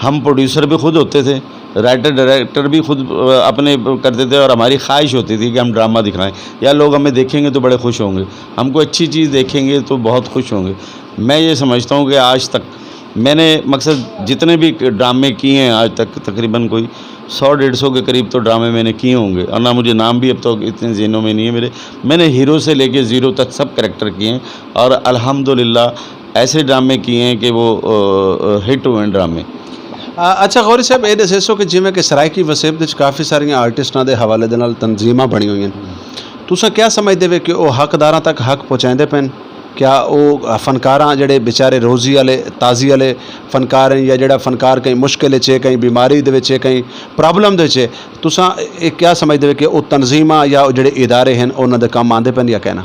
ہم پروڈیوسر بھی خود ہوتے تھے، رائٹر ڈائریکٹر بھی خود اپنے کرتے تھے، اور ہماری خواہش ہوتی تھی کہ ہم ڈرامہ دکھائیں یا لوگ ہمیں دیکھیں گے تو بڑے خوش ہوں گے، ہم کوئی اچھی چیز دیکھیں گے تو بہت خوش ہوں گے۔ میں یہ سمجھتا ہوں کہ آج تک میں نے، مقصد، جتنے بھی ڈرامے کیے ہیں آج تک، تقریباً کوئی سو ڈیڑھ سو کے قریب تو ڈرامے میں نے کیے ہوں گے، اور نہ مجھے نام بھی اب تو اتنے ذہنوں میں نہیں ہے میرے۔ میں نے ہیرو سے لے کے زیرو تک سب کریکٹر کیے ہیں، اور الحمدللہ ایسے ڈرامے کیے ہیں کہ وہ ہٹ ہوئے ہیں ڈرامے۔ اچھا غوری صاحب، یہ دسیسو کہ جویں کہ سرائیکی وسیب وچ کافی ساریاں آرٹسٹاں دے حوالے دے نال تنظیماں بنی ہوئی ہیں، تساں کیا سمجھدے وے کہ وہ حقداراں تک حق پہنچائیں دے پین؟ کیا وہ فنکاراں جڑے بیچارے روزی والے، تازی والے فنکار ہیں، یا جڑا فنکار کہیں مشکل وچ ہے، کہیں بیماری دے وچ ہے، کہیں پرابلم دے وچ ہے، تساں یہ کیا سمجھدے وے کہ وہ تنظیماں یا وہ جڑے ادارے ہیں انہاں دے کم آندے پین یا کہنا؟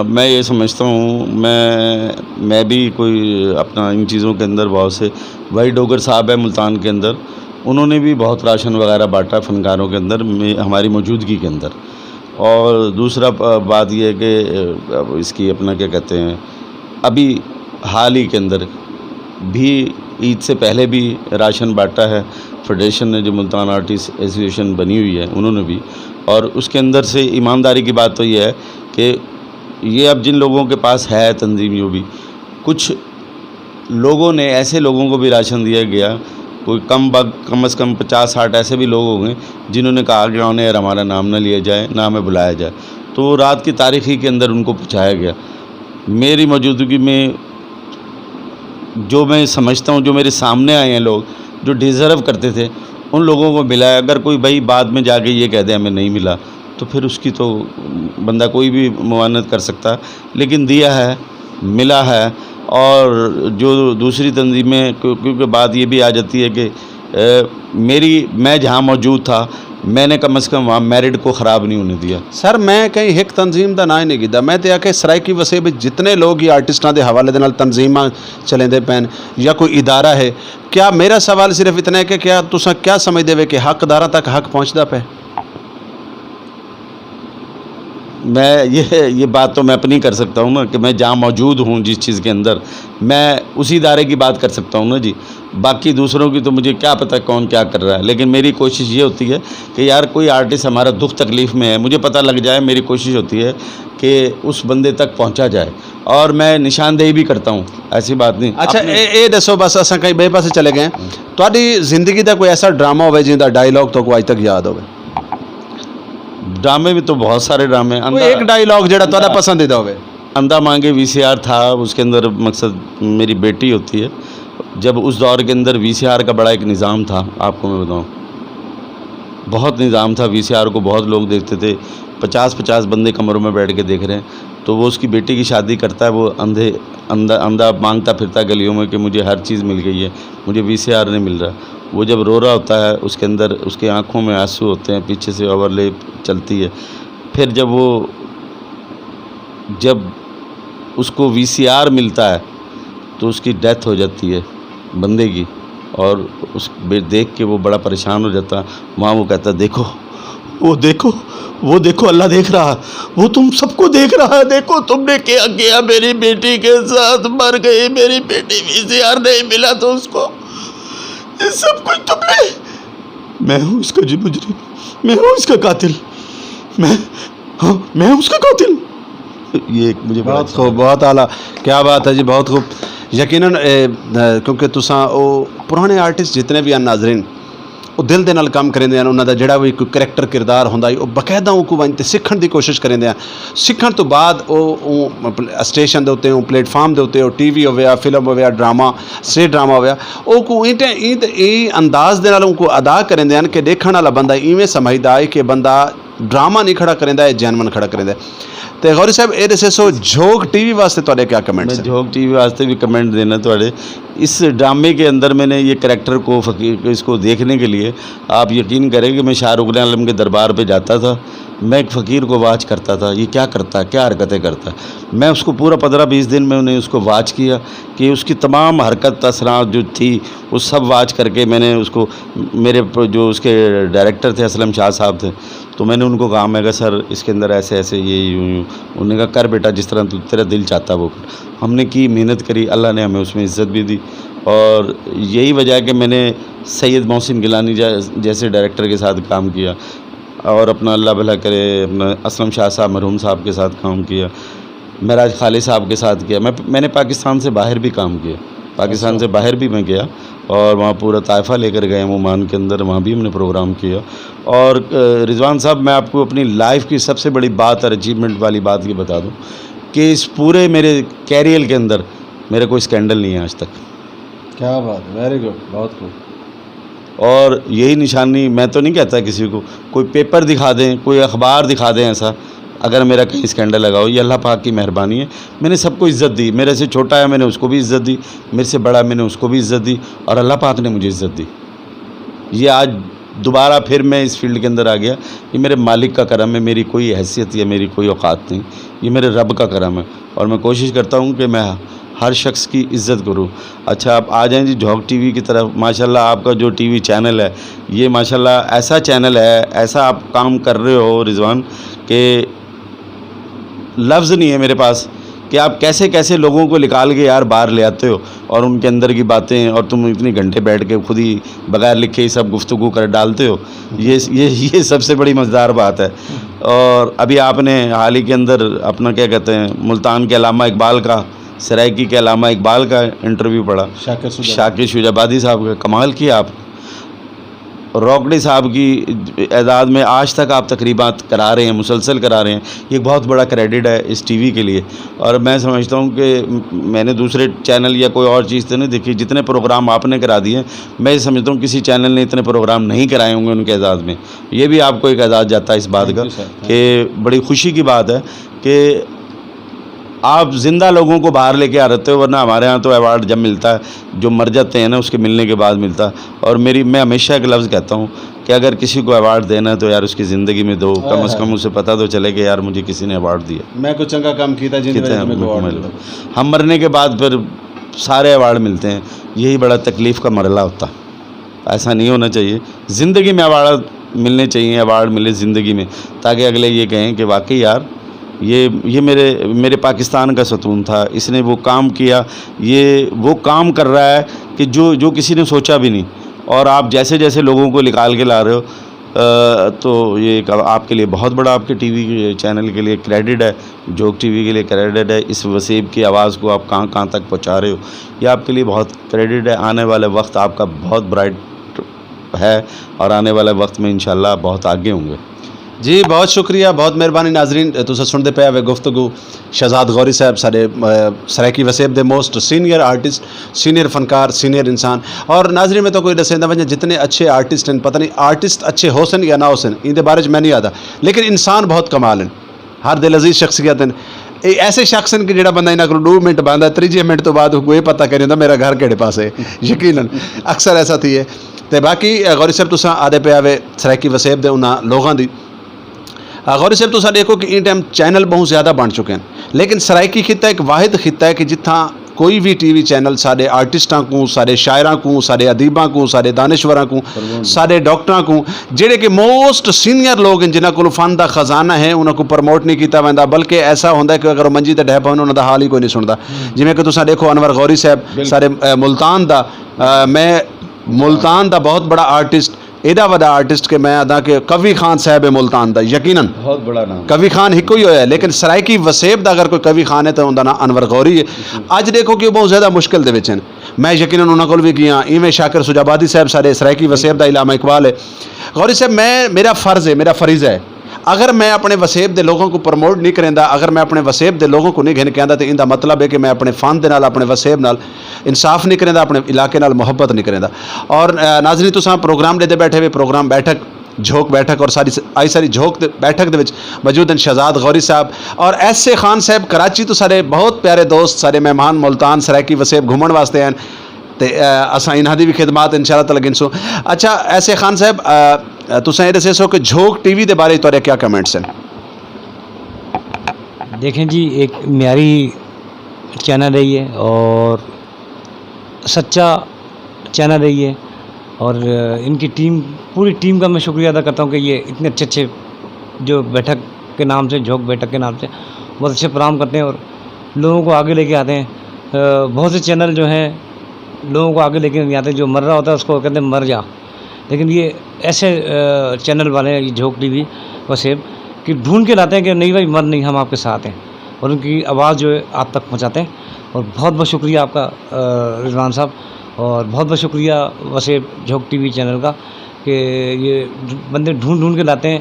میں یہ سمجھتا ہوں، میں میں بھی کوئی اپنا ان چیزوں کے اندر بہت سے، بھائی ڈوگر صاحب ہیں ملتان کے اندر، انہوں نے بھی بہت راشن وغیرہ بانٹا فنکاروں کے اندر، ہماری موجودگی کے اندر۔ اور دوسرا بات یہ ہے کہ اس کی اپنا کیا کہتے ہیں، ابھی حال ہی کے اندر بھی، عید سے پہلے بھی راشن بانٹا ہے فیڈریشن نے، جو ملتان آرٹسٹ ایسوسیشن بنی ہوئی ہے انہوں نے بھی۔ اور اس کے اندر سے ایمانداری کی بات تو یہ ہے کہ یہ اب جن لوگوں کے پاس ہے تنظیم، جو بھی کچھ لوگوں نے، ایسے لوگوں کو بھی راشن دیا گیا، کوئی کم بگ کم از کم پچاس ساٹھ ایسے بھی لوگ ہوں گے جنہوں نے کہا گیا انہیں، یار ہمارا نام نہ لیا جائے، نہ ہمیں بلایا جائے، تو وہ رات کی تاریخی کے اندر ان کو پہنچایا گیا۔ میری موجودگی میں جو میں سمجھتا ہوں، جو میرے سامنے آئے ہیں لوگ جو ڈیزرو کرتے تھے، ان لوگوں کو ملا ہے۔ اگر کوئی بھائی بعد میں جا کے یہ کہہ دے ہمیں نہیں ملا، تو پھر اس کی تو بندہ کوئی بھی معاونت کر سکتا ہے، لیکن دیا ہے، ملا ہے۔ اور جو دوسری تنظیمیں، کیونکہ بات یہ بھی آ جاتی ہے کہ میری میں جہاں موجود تھا، میں نے کم از کم وہاں میرٹ کو خراب نہیں ہونے دیا۔ سر، میں کہیں ایک تنظیم دا نام ہی نہیں گدا، میں تے آ کہ سرائیکی وسیب جتنے لوگ ہی آرٹسٹاں دے حوالے دے نال تنظیماں چلیں دے پین یا کوئی ادارہ ہے، کیا میرا سوال صرف اتنا ہے کہ کیا تساں کیا سمجھدے وے کہ حقداراں تک حق پہنچدا پے؟ میں یہ یہ بات تو میں اپنی کر سکتا ہوں نا، کہ میں جہاں موجود ہوں جس چیز کے اندر، میں اسی ادارے کی بات کر سکتا ہوں نا جی۔ باقی دوسروں کی تو مجھے کیا پتہ کون کیا کر رہا ہے، لیکن میری کوشش یہ ہوتی ہے کہ یار کوئی آرٹسٹ ہمارا دکھ تکلیف میں ہے، مجھے پتہ لگ جائے، میری کوشش ہوتی ہے کہ اس بندے تک پہنچا جائے، اور میں نشاندہی بھی کرتا ہوں، ایسی بات نہیں۔ اچھا، اپنے اے اے دسو، بس اساں کہیں بئے پاسے چلے گئے ہیں، تہاڈی زندگی دا کوئی ایسا ڈرامہ ہوئے جیندا ڈائیلاگ تہاکوں اج تک یاد ہوئے؟ ڈرامے بھی تو بہت سارے ڈرامے ہیں۔ کوئی ایک ڈائیلاگ جڑا تہاڈا پسندیدہ ہوئے؟ اندھا مانگے وی سی آر تھا، اس کے اندر مقصد میری بیٹی ہوتی ہے۔ جب اس دور کے اندر وی سی آر کا بڑا ایک نظام تھا، آپ کو میں بتاؤں، بہت نظام تھا وی سی آر کو، بہت لوگ دیکھتے تھے، پچاس پچاس بندے کمروں میں بیٹھ کے دیکھ رہے ہیں۔ تو وہ اس کی بیٹی کی شادی کرتا ہے، وہ اندھے اندھا اندھا مانگتا پھرتا ہے گلیوں میں کہ مجھے ہر چیز مل گئی ہے، مجھے وی سی آر نہیں مل رہا۔ وہ جب رو رہا ہوتا ہے، اس کے اندر اس کے آنکھوں میں آنسو ہوتے ہیں، پیچھے سے اوور لے چلتی ہے۔ پھر جب وہ جب اس کو وی سی آر ملتا ہے تو اس کی ڈیتھ ہو جاتی ہے بندے کی، اور اس دیکھ کے وہ بڑا پریشان ہو جاتا ہے۔ وہاں وہ کہتا ہے، دیکھو، وہ دیکھو، وہ دیکھو، اللہ دیکھ رہا ہے، وہ تم سب کو دیکھ رہا ہے، دیکھو تم نے کیا کیا، میری بیٹی کے ساتھ مر گئی، میری بیٹی وی سی آر نہیں ملا تو اس کو، یہ سب کچھ تم نے۔ میں ہوں اس کا جی مجرم، میں ہوں اس کا قاتل، میں ہاں میں ہوں اس کا قاتل۔ یہ ایک مجھے بڑا بہت اچھا خوب، لگا۔ بہت اعلیٰ، کیا بات ہے جی، بہت خوب۔ یقیناً کیونکہ تساں او پرانے آرٹسٹ جتنے بھی ہیں ناظرین، او دل دے نال کم کریندے ہن۔ انہاں دا جیڑھا وی کوئی کریکٹر، کردار ہوندا ہے، او باقاعدہ اونکوں ونج تے سکھݨ دی کوشش کریندے ہن۔ سکھݨ توں بعد او اوں اسٹیشن دے اتے، اوں پلیٹ فارم دے اتے، او ٹی وی ہویا، فلم ہویا، ڈرامہ، اسٹیج ڈرامہ ہویا، اوکوں ایں ٹے ایں تے ایں انداز دے نال اونکوں ادا کریندے ہن کہ ݙیکھݨ والا بندہ ایویں سمجھدا ہے کہ بندہ ڈرامہ نہیں کھڑا کریندا، اے جینون کھڑا کریندا ہے۔ تے غوری صاحب، اے ݙسیسو، جھوک ٹی وی واسطے تہاݙے کیا کمنٹس میں ہن؟ جھوک ٹی وی واسطے بھی کمنٹ دینا تہاݙے۔ اس ڈرامے کے اندر میں نے یہ کریکٹر کو فقیر اس کو دیکھنے کے لیے آپ یقین کریں کہ میں شاہ رخ عالم کے دربار پہ جاتا تھا، میں ایک فقیر کو واچ کرتا تھا، یہ کیا کرتا ہے، کیا حرکتیں کرتا ہے۔ میں اس کو پورا پندرہ بیس دن میں نے اس کو واچ کیا کہ اس کی تمام حرکت اثرات جو تھی، وہ سب واچ کر کے میں نے اس کو، میرے پ- جو اس کے ڈائریکٹر تھے، اسلم شاہ صاحب تھے، تو میں نے ان کو کہا، میں کہا سر، اس کے اندر ایسے ایسے یہ یوں یوں۔ انہوں نے کہا کر بیٹا، جس طرح تو تیرا دل چاہتا ہے وہ کر۔ ہم نے کی محنت کری، اللہ نے ہمیں اس میں عزت بھی دی، اور یہی وجہ ہے کہ میں نے سید محسن گیلانی جا- جیسے ڈائریکٹر کے ساتھ کام کیا، اور اپنا اللہ بھلا کرے، اپنا اسلم شاہ صاحب، مرحوم صاحب کے ساتھ کام کیا، معراج خالد صاحب کے ساتھ کیا۔ میں میں نے پاکستان سے باہر بھی کام کیا، پاکستان سے باہر بھی میں گیا، اور وہاں پورا طائفہ لے کر گئے ہم عمان کے اندر، وہاں بھی ہم نے پروگرام کیا۔ اور رضوان صاحب، میں آپ کو اپنی لائف کی سب سے بڑی بات اور اچیومنٹ والی بات یہ بتا دوں کہ اس پورے میرے کیریئر کے اندر میرا کوئی اسکینڈل نہیں ہے آج تک۔ کیا بات ہے، ویری گڈ، بہت خوب۔ اور یہی نشانی، میں تو نہیں کہتا کسی کو، کوئی پیپر دکھا دیں، کوئی اخبار دکھا دیں ایسا، اگر میرا کہیں اسکینڈل لگا ہو، یہ اللہ پاک کی مہربانی ہے۔ میں نے سب کو عزت دی، میرے سے چھوٹا ہے، میں نے اس کو بھی عزت دی، میرے سے بڑا ہے، میں نے اس کو بھی عزت دی، اور اللہ پاک نے مجھے عزت دی۔ یہ آج دوبارہ پھر میں اس فیلڈ کے اندر آ گیا۔ یہ میرے مالک کا کرم ہے، میری کوئی حیثیت یا میری کوئی اوقات نہیں، یہ میرے رب کا کرم ہے، اور میں کوشش کرتا ہوں کہ میں ہر شخص کی عزت کروں۔ اچھا، آپ آ جائیں جی جھوک ٹی وی کی طرف۔ ماشاءاللہ، آپ کا جو ٹی وی چینل ہے، یہ ماشاءاللہ ایسا چینل ہے، ایسا آپ کام کر رہے ہو رضوان، کہ لفظ نہیں ہے میرے پاس کہ آپ کیسے کیسے لوگوں کو نکال کے یار باہر لے آتے ہو، اور ان کے اندر کی باتیں، اور تم اتنے گھنٹے بیٹھ کے خود ہی بغیر لکھے ہی سب گفتگو کر ڈالتے ہو۔ یہ یہ یہ سب سے بڑی مزیدار بات ہے۔ اور ابھی آپ نے حال ہی کے اندر اپنا، کیا کہتے ہیں، ملتان کے علامہ اقبال کا، سرائیکی کے علامہ اقبال کا انٹرویو پڑھا، شاکر شجاع۔ شاکر شجاع آبادی صاحب کا۔ کمال کیا آپ، روکڑی صاحب کی اعداد میں آج تک آپ تقریبات کرا رہے ہیں، مسلسل کرا رہے ہیں۔ یہ ایک بہت بڑا کریڈٹ ہے اس ٹی وی کے لیے، اور میں سمجھتا ہوں کہ میں نے دوسرے چینل یا کوئی اور چیز تو نہیں دیکھی، جتنے پروگرام آپ نے کرا دیے، میں یہ سمجھتا ہوں کسی چینل نے اتنے پروگرام نہیں کرائے ہوں گے ان کے اعزاز میں۔ یہ بھی آپ کو ایک اعزاز جاتا ہے اس بات کا، کہ بڑی خوشی کی بات ہے کہ آپ زندہ لوگوں کو باہر لے کے آ رہتے ہو، ورنہ ہمارے ہاں تو ایوارڈ جب ملتا ہے، جو مر جاتے ہیں نا، اس کے ملنے کے بعد ملتا ہے۔ اور میری، میں ہمیشہ ایک لفظ کہتا ہوں کہ اگر کسی کو ایوارڈ دینا ہے تو یار اس کی زندگی میں دو، کم از کم اسے پتہ تو چلے کہ یار مجھے کسی نے ایوارڈ دیا۔ میں کوئی چنگا کام کیتا جس دی وجہ سے میرے کو ایوارڈ ملا۔ ہم مرنے کے بعد پھر سارے ایوارڈ ملتے ہیں، یہی بڑا تکلیف کا مرحلہ ہوتا ہے۔ ایسا نہیں ہونا چاہیے۔ زندگی میں ایوارڈ ملنے چاہیے، ایوارڈ ملے زندگی میں، تاکہ اگلے یہ کہیں کہ واقعی یار، یہ یہ میرے میرے پاکستان کا ستون تھا، اس نے وہ کام کیا، یہ وہ کام کر رہا ہے کہ جو جو کسی نے سوچا بھی نہیں۔ اور آپ جیسے جیسے لوگوں کو نکال کے لا رہے ہو، آ، تو یہ ایک آپ کے لیے بہت بڑا، آپ کے ٹی وی چینل کے لیے کریڈٹ ہے، جھوک ٹی وی کے لیے کریڈٹ ہے۔ اس وسیب کی آواز کو آپ کہاں کہاں تک پہنچا رہے ہو، یہ آپ کے لیے بہت کریڈٹ ہے۔ آنے والے وقت آپ کا بہت برائٹ ہے، اور آنے والے وقت میں انشاءاللہ بہت آگے ہوں گے۔ جی، بہت شکریہ، بہت مہربانی ناظرین۔ تساں سنڑدے پئے ہوئے گفتگو شہزاد غوری صاحب، ساڈے، آ، سرائیکی وسیب دے موسٹ سینئر آرٹسٹ، سینئر فنکار، سینئر انسان۔ اور ناظرین، میں تہاکوں ڈسیندا ونجاں، جتنے اچھے آرٹسٹ ہیں، پتہ نہیں آرٹسٹ اچھے ہوسن یا نہ ہوسن، ایندے بارے چ میں نہیں آہدا، لیکن انسان بہت کمال ہیں، ہر دل عزیز شخصیت ہیں۔ اے ایسے شخص ہیں کہ جڑا بندہ انہاں کولوں ڈو منٹ بہندا ہے، تریجے منٹ تو بعد کوئی پتہ کری ہوندا میرا گھر کیڑے پاسے ہے۔ یقیناً اکثر ایسا تھی ہے۔ تے باقی، آ، غوری صاحب، تساں آہدے پئے ہوئے سرائیکی وسیب دے انہاں لوگاں دی، آ، غوری صاحب، تساں ڈیکھو کہ ایں ٹائم چینل بہوں زیادہ بن چکے ہیں، لیکن سرائیکی خطہ ایک واحد خطہ ہے کہ جتھاں کوئی وی ٹی وی چینل ساڈے آرٹسٹاں کوں، ساڈے شاعراں کوں، ساڈے ادیباں کوں، ساڈے دانشوراں کوں، ساڈے ڈاکٹراں کوں، جڑے کہ موسٹ سینئر لوگ ہیں، جنہاں کول فن دا خزانہ ہے، انہاں کوں پروموٹ نہیں کیتا ویندا، بلکہ ایسا ہوندا ہے کہ اگر وہ منجی تے ڈھہ پون، انہاں دا حال ہی کوئی نہیں سندا۔ جویں کہ تساں ڈیکھو، انور غوری صاحب، ساڈے، آ، ملتان دا، آ، میں ملتان دا بہت بڑا آرٹسٹ، ایݙا وݙا آرٹسٹ کہ میں آہداں کہ قوی خان صاحب ہے ملتان دا، یقیناً۔ بہت بڑا نام۔ قوی خان ہکو ہی ہویا ہے، لیکن سرائیکی وسیب دا اگر کوئی قوی خان ہے تو اوندا ناں انور غوری ہے۔ اج ݙیکھو کہ او ٻہوں زیادہ مشکل دے وچ ہن۔ میں یقیناً انہاں کول وی ڳیا، ایویں شاکر سجابادی صاحب ساݙے سرائیکی وسیب دا علامہ اقبال ہے۔ غوری صاحب، میں، میرا فرض ہے، میرا فریضہ ہے، اگر میں اپݨے وسیب دے لوگوں کوں پروموٹ نہیں کریندا، اگر میں اپݨے وسیب دے لوگوں کوں نہیں گھن کے آندا، تے ایندا مطلب ہے کہ میں اپݨے فن دے نال، اپݨے وسیب نال انصاف نہیں کریندا، اپݨے علاقے نال محبت نہیں کریندا۔ اور، آ، ناظرین، تساں پروگرام ݙیہدے ٻیٹھے وے، پروگرام بیٹھک، جھوک بیٹھک، اور ساݙی س-، آئی ساری جھوک دے، بیٹھک دے وچ موجود ہن شہزاد غوری صاحب اور ایس اے خان صاحب کراچی توں، ساݙے بہت پیارے دوست، ساݙے مہمان ملتان سرائیکی وسیب گھمݨ واسطے آئے ہن۔ تے، آ، اساں انہاں دی وی خدمات انشاءاللہ تعالیٰ گھنسوں۔ اچھا، ایس اے خان صاحب، آ، تساں اے ݙسیسو کہ جھوک ٹی وی دے بارے تہاݙے کیا کمنٹس ہن؟ دیکھیں جی، ایک معیاری چینل ہے یہ اور سچا چینل ہے یہ، اور ان کی ٹیم، پوری ٹیم کا میں شکریہ ادا کرتا ہوں کہ یہ اتنے اچھے اچھے جو بیٹھک کے نام سے، جھوک بیٹھک کے نام سے بہت اچھے پروگرام کرتے ہیں اور لوگوں کو آگے لے کے آتے ہیں۔ بہت سے چینل جو ہیں لوگوں کو آگے لے کے نہیں آتے، جو مر رہا ہوتا ہے اس کو کہتے ہیں مر جا، لیکن یہ ایسے چینل والے ہیں، یہ جھوک ٹی وی وسیب، کہ ڈھونڈ کے لاتے ہیں کہ نہیں بھائی، مر نہیں، ہم آپ کے ساتھ ہیں، اور ان کی آواز جو ہے آپ تک پہنچاتے ہیں۔ اور بہت بہت شکریہ آپ کا، آ، رضوان صاحب، اور بہت بہت شکریہ وسیب جھوک ٹی وی چینل کا کہ یہ بندے ڈھونڈ ڈھونڈ کے لاتے ہیں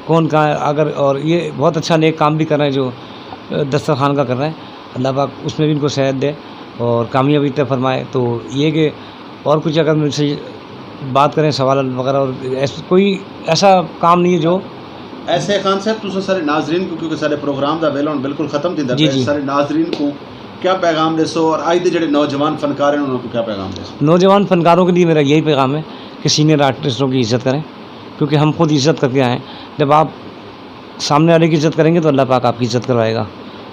کون کہاں ہے۔ اگر، اور یہ بہت اچھا نیک کام بھی کر رہے ہیں جو، آ، دسترخوان کا کر رہے ہیں۔ اللہ پاک اس میں بھی ان کو صحت دے اور کامیابی عطا فرمائے۔ تو یہ کہ اور کچھ اگر مجھ سے بات کریں، سوال وغیرہ، اور ایس-، کوئی ایسا کام نہیں ہے جو ایس اے خان صاحب، تساں سارے ناظرین کو، کیونکہ سارے پروگرام دا ویلا ہن بالکل ختم تھیندا جی، پیا، جی۔ سارے ناظرین کو کیا پیغام ݙیسو اور اج دے جڑے نوجوان فنکار ہیں انہاں کو کیا پیغام ݙیسو؟ نوجوان فنکاروں کے لیے میرا یہی پیغام ہے کہ سینئر آرٹسٹوں کی عزت کریں، کیونکہ ہم خود عزت کر کے آئے ہیں۔ جب آپ سامنے والے کی عزت کریں گے تو اللہ پاک آپ کی عزت کروائے گا،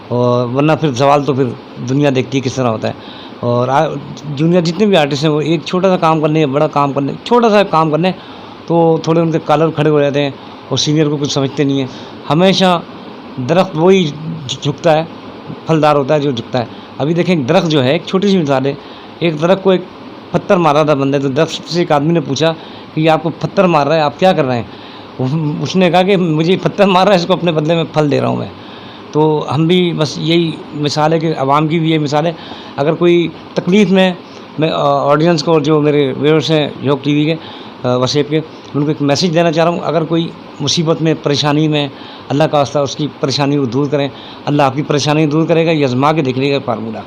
اور ورنہ پھر زوال تو پھر دنیا دیکھتی ہے کس طرح ہوتا ہے۔ اور آ-، جونیئر جتنے بھی آرٹسٹ ہیں، وہ ایک چھوٹا سا کام کرنے یا بڑا کام کرنے، چھوٹا سا کام کرنے تو تھوڑے ان کے کالر کھڑے ہو جاتے ہیں اور سینئر کو کچھ سمجھتے نہیں ہیں۔ ہمیشہ درخت وہی جھکتا ہے، پھلدار ہوتا ہے جو جھکتا ہے۔ ابھی دیکھیں، ایک درخت جو ہے، ایک چھوٹی سی مثال ہے، ایک درخت کو ایک پتھر مارا تھا بندے، تو درخت سے ایک آدمی نے پوچھا کہ یہ آپ کو پتھر مار رہا ہے، آپ کیا کر رہے ہیں؟ اس نے کہا کہ مجھے پتھر مار رہا ہے، اس کو اپنے بدلے میں پھل دے رہا ہوں میں۔ تو ہم بھی بس یہی مثال ہے کہ عوام کی بھی یہی مثال ہے، اگر کوئی تکلیف میں، میں، آ، آڈینس کو، جو میرے ویورز ہیں جھوک ٹی وی کے، آ، وسیب کے، ان کو ایک میسج دینا چاہ رہا ہوں، اگر کوئی مصیبت میں، پریشانی میں، اللہ کا واسطہ اس کی پریشانی کو دور کریں، اللہ آپ کی پریشانی دور کرے گا، یہ آزما کے دیکھ لیے گا فارمولہ۔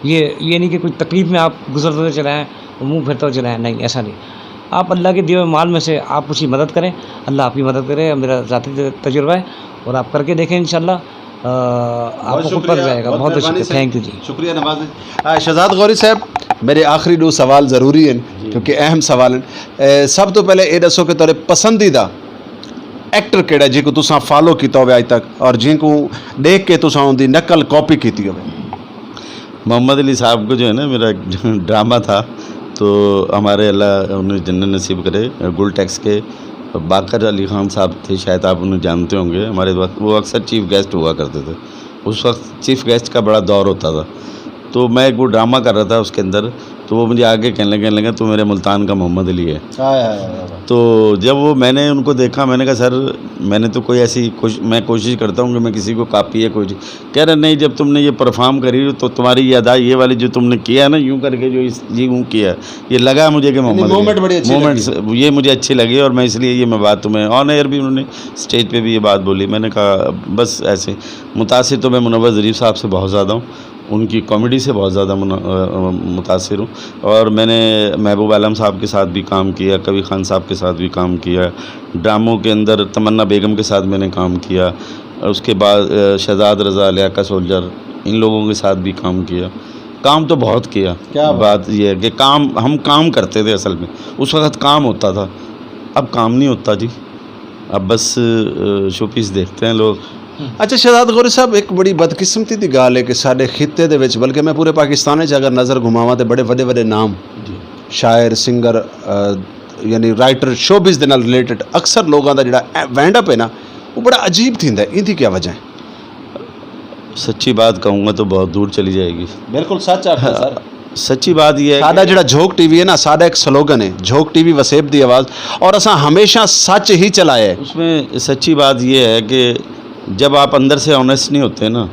یہ، یہ نہیں کہ کوئی تکلیف میں آپ گزرتے ہوئے چلے آئیں اور منہ پھیرتے ہوئے چلے آئیں، نہیں، ایسا نہیں۔ آپ اللہ کے دیے ہوئے مال میں سے آپ اس کی مدد کریں، اللہ آپ کی مدد کرے، میرا ذاتی تجربہ ہے، اور آپ کر کے دیکھیں انشاءاللہ، آ، آپ بہت کو شکریہ، پتہ چلے گا۔ بہت بہت بہت شکریہ، مہربانی سر۔ تھینک یو جی۔ شکریہ نواز۔ آ، شہزاد غوری صاحب، میرے آخری ݙو سوال ضروری ہیں، جی۔ کیونکہ اہم سوال ہیں۔ اے، سب تو پہلے اے ݙسو کہ تہاݙے پسندیدہ ایکٹر کیڑھا جینکوں تساں فالو کیتا ہووے اڄ تک، اور جینکوں ݙیکھ کے تساں اوندی نقل، کاپی کیتی ہووے؟ محمد علی صاحب کو جو ہے نا، میرا ایک ڈرامہ تھا، تو ہمارے، اللہ انہیں جنت نصیب کرے، گل ٹیکس کے باقر علی خان صاحب تھے، شاید آپ انہیں جانتے ہوں گے۔ ہمارے وقت وہ اکثر چیف گیسٹ ہوا کرتے تھے، اس وقت چیف گیسٹ کا بڑا دور ہوتا تھا۔ تو میں ایک وہ ڈرامہ کر رہا تھا، اس کے اندر تو وہ مجھے آگے کہنے لگے، کہنے لگے، "تو میرے ملتان کا محمد علی ہے۔" ہائے، ہائے، ہائے، ہائے۔ تو جب وہ، میں نے ان کو دیکھا، میں نے کہا، "سر، میں نے تو کوئی ایسی کوش-، میں کوشش کرتا ہوں کہ میں کسی کو کاپی یا کوئی چیز۔" کہہ رہے، "نہیں، جب تم نے یہ پرفارم کری تو تمہاری یہ ادا، یہ والی جو تم نے کیا ہے نا، یوں کر کے جو اس، یہ یوں کیا ہے، یہ لگا مجھے کہ یعنی محمد علی موومنٹ بڑی اچھی موومنٹس، لگی۔ یہ مجھے اچھی لگی اور میں اس لیے یہ میں بات تمہیں"، آن ایئر بھی انہوں نے، اسٹیج پہ بھی یہ بات بولی۔ میں نے کہا، بس ایسے متاثر تو میں منور ظریف صاحب سے بہت زیادہ ہوں۔ ان کی کامیڈی سے بہت زیادہ منا-، آ، آ، متاثر ہوں۔ اور میں نے محبوب عالم صاحب کے ساتھ بھی کام کیا، قوی خان صاحب کے ساتھ بھی کام کیا، ڈراموں کے اندر تمنا بیگم کے ساتھ میں نے کام کیا، اس کے بعد، آ، شہزاد رضا، لیاقت سولجر، ان لوگوں کے ساتھ بھی کام کیا۔ کام تو بہت کیا۔ کیا بات۔ بات یہ ہے کہ کام، ہم کام کرتے تھے اصل میں، اس وقت کام ہوتا تھا، اب کام نہیں ہوتا جی۔ اب بس، آ، شو پیس دیکھتے ہیں لوگ۔ اچھا شہزاد غوری صاحب، ایک بڑی بدقسمتی دی ڳالھ ہے کہ ساݙے خطے دے وچ، بلکہ میں پورے پاکستان وچ اگر نظر گھماواں تے بڑے وݙے وݙے نام، جی۔ شاعر، سنگر، آ، یعنی رائٹر، شوبز دے نال ریلیٹڈ اکثر لوگاں دا جڑا وینڈ اپ ہے نا، وہ بڑا عجیب تھیندا ہے۔ ایندی کیا وجہ ہے؟ سچی بات کہوں گا تو بہت دور چلی جائے گی۔ بالکل سچ آکھو سر۔ سچی بات یہ ہے ساڈا کہ جڑا جھوک ٹی وی ہے نا، ساڈا ایک سلوگن ہے، جھوک ٹی وی وسیب دی آواز، اور اساں ہمیشہ سچ ہی چلایا ہے۔ اس میں سچی بات یہ ہے کہ جب آپ اندر سے آنیسٹ نہیں ہوتے نا،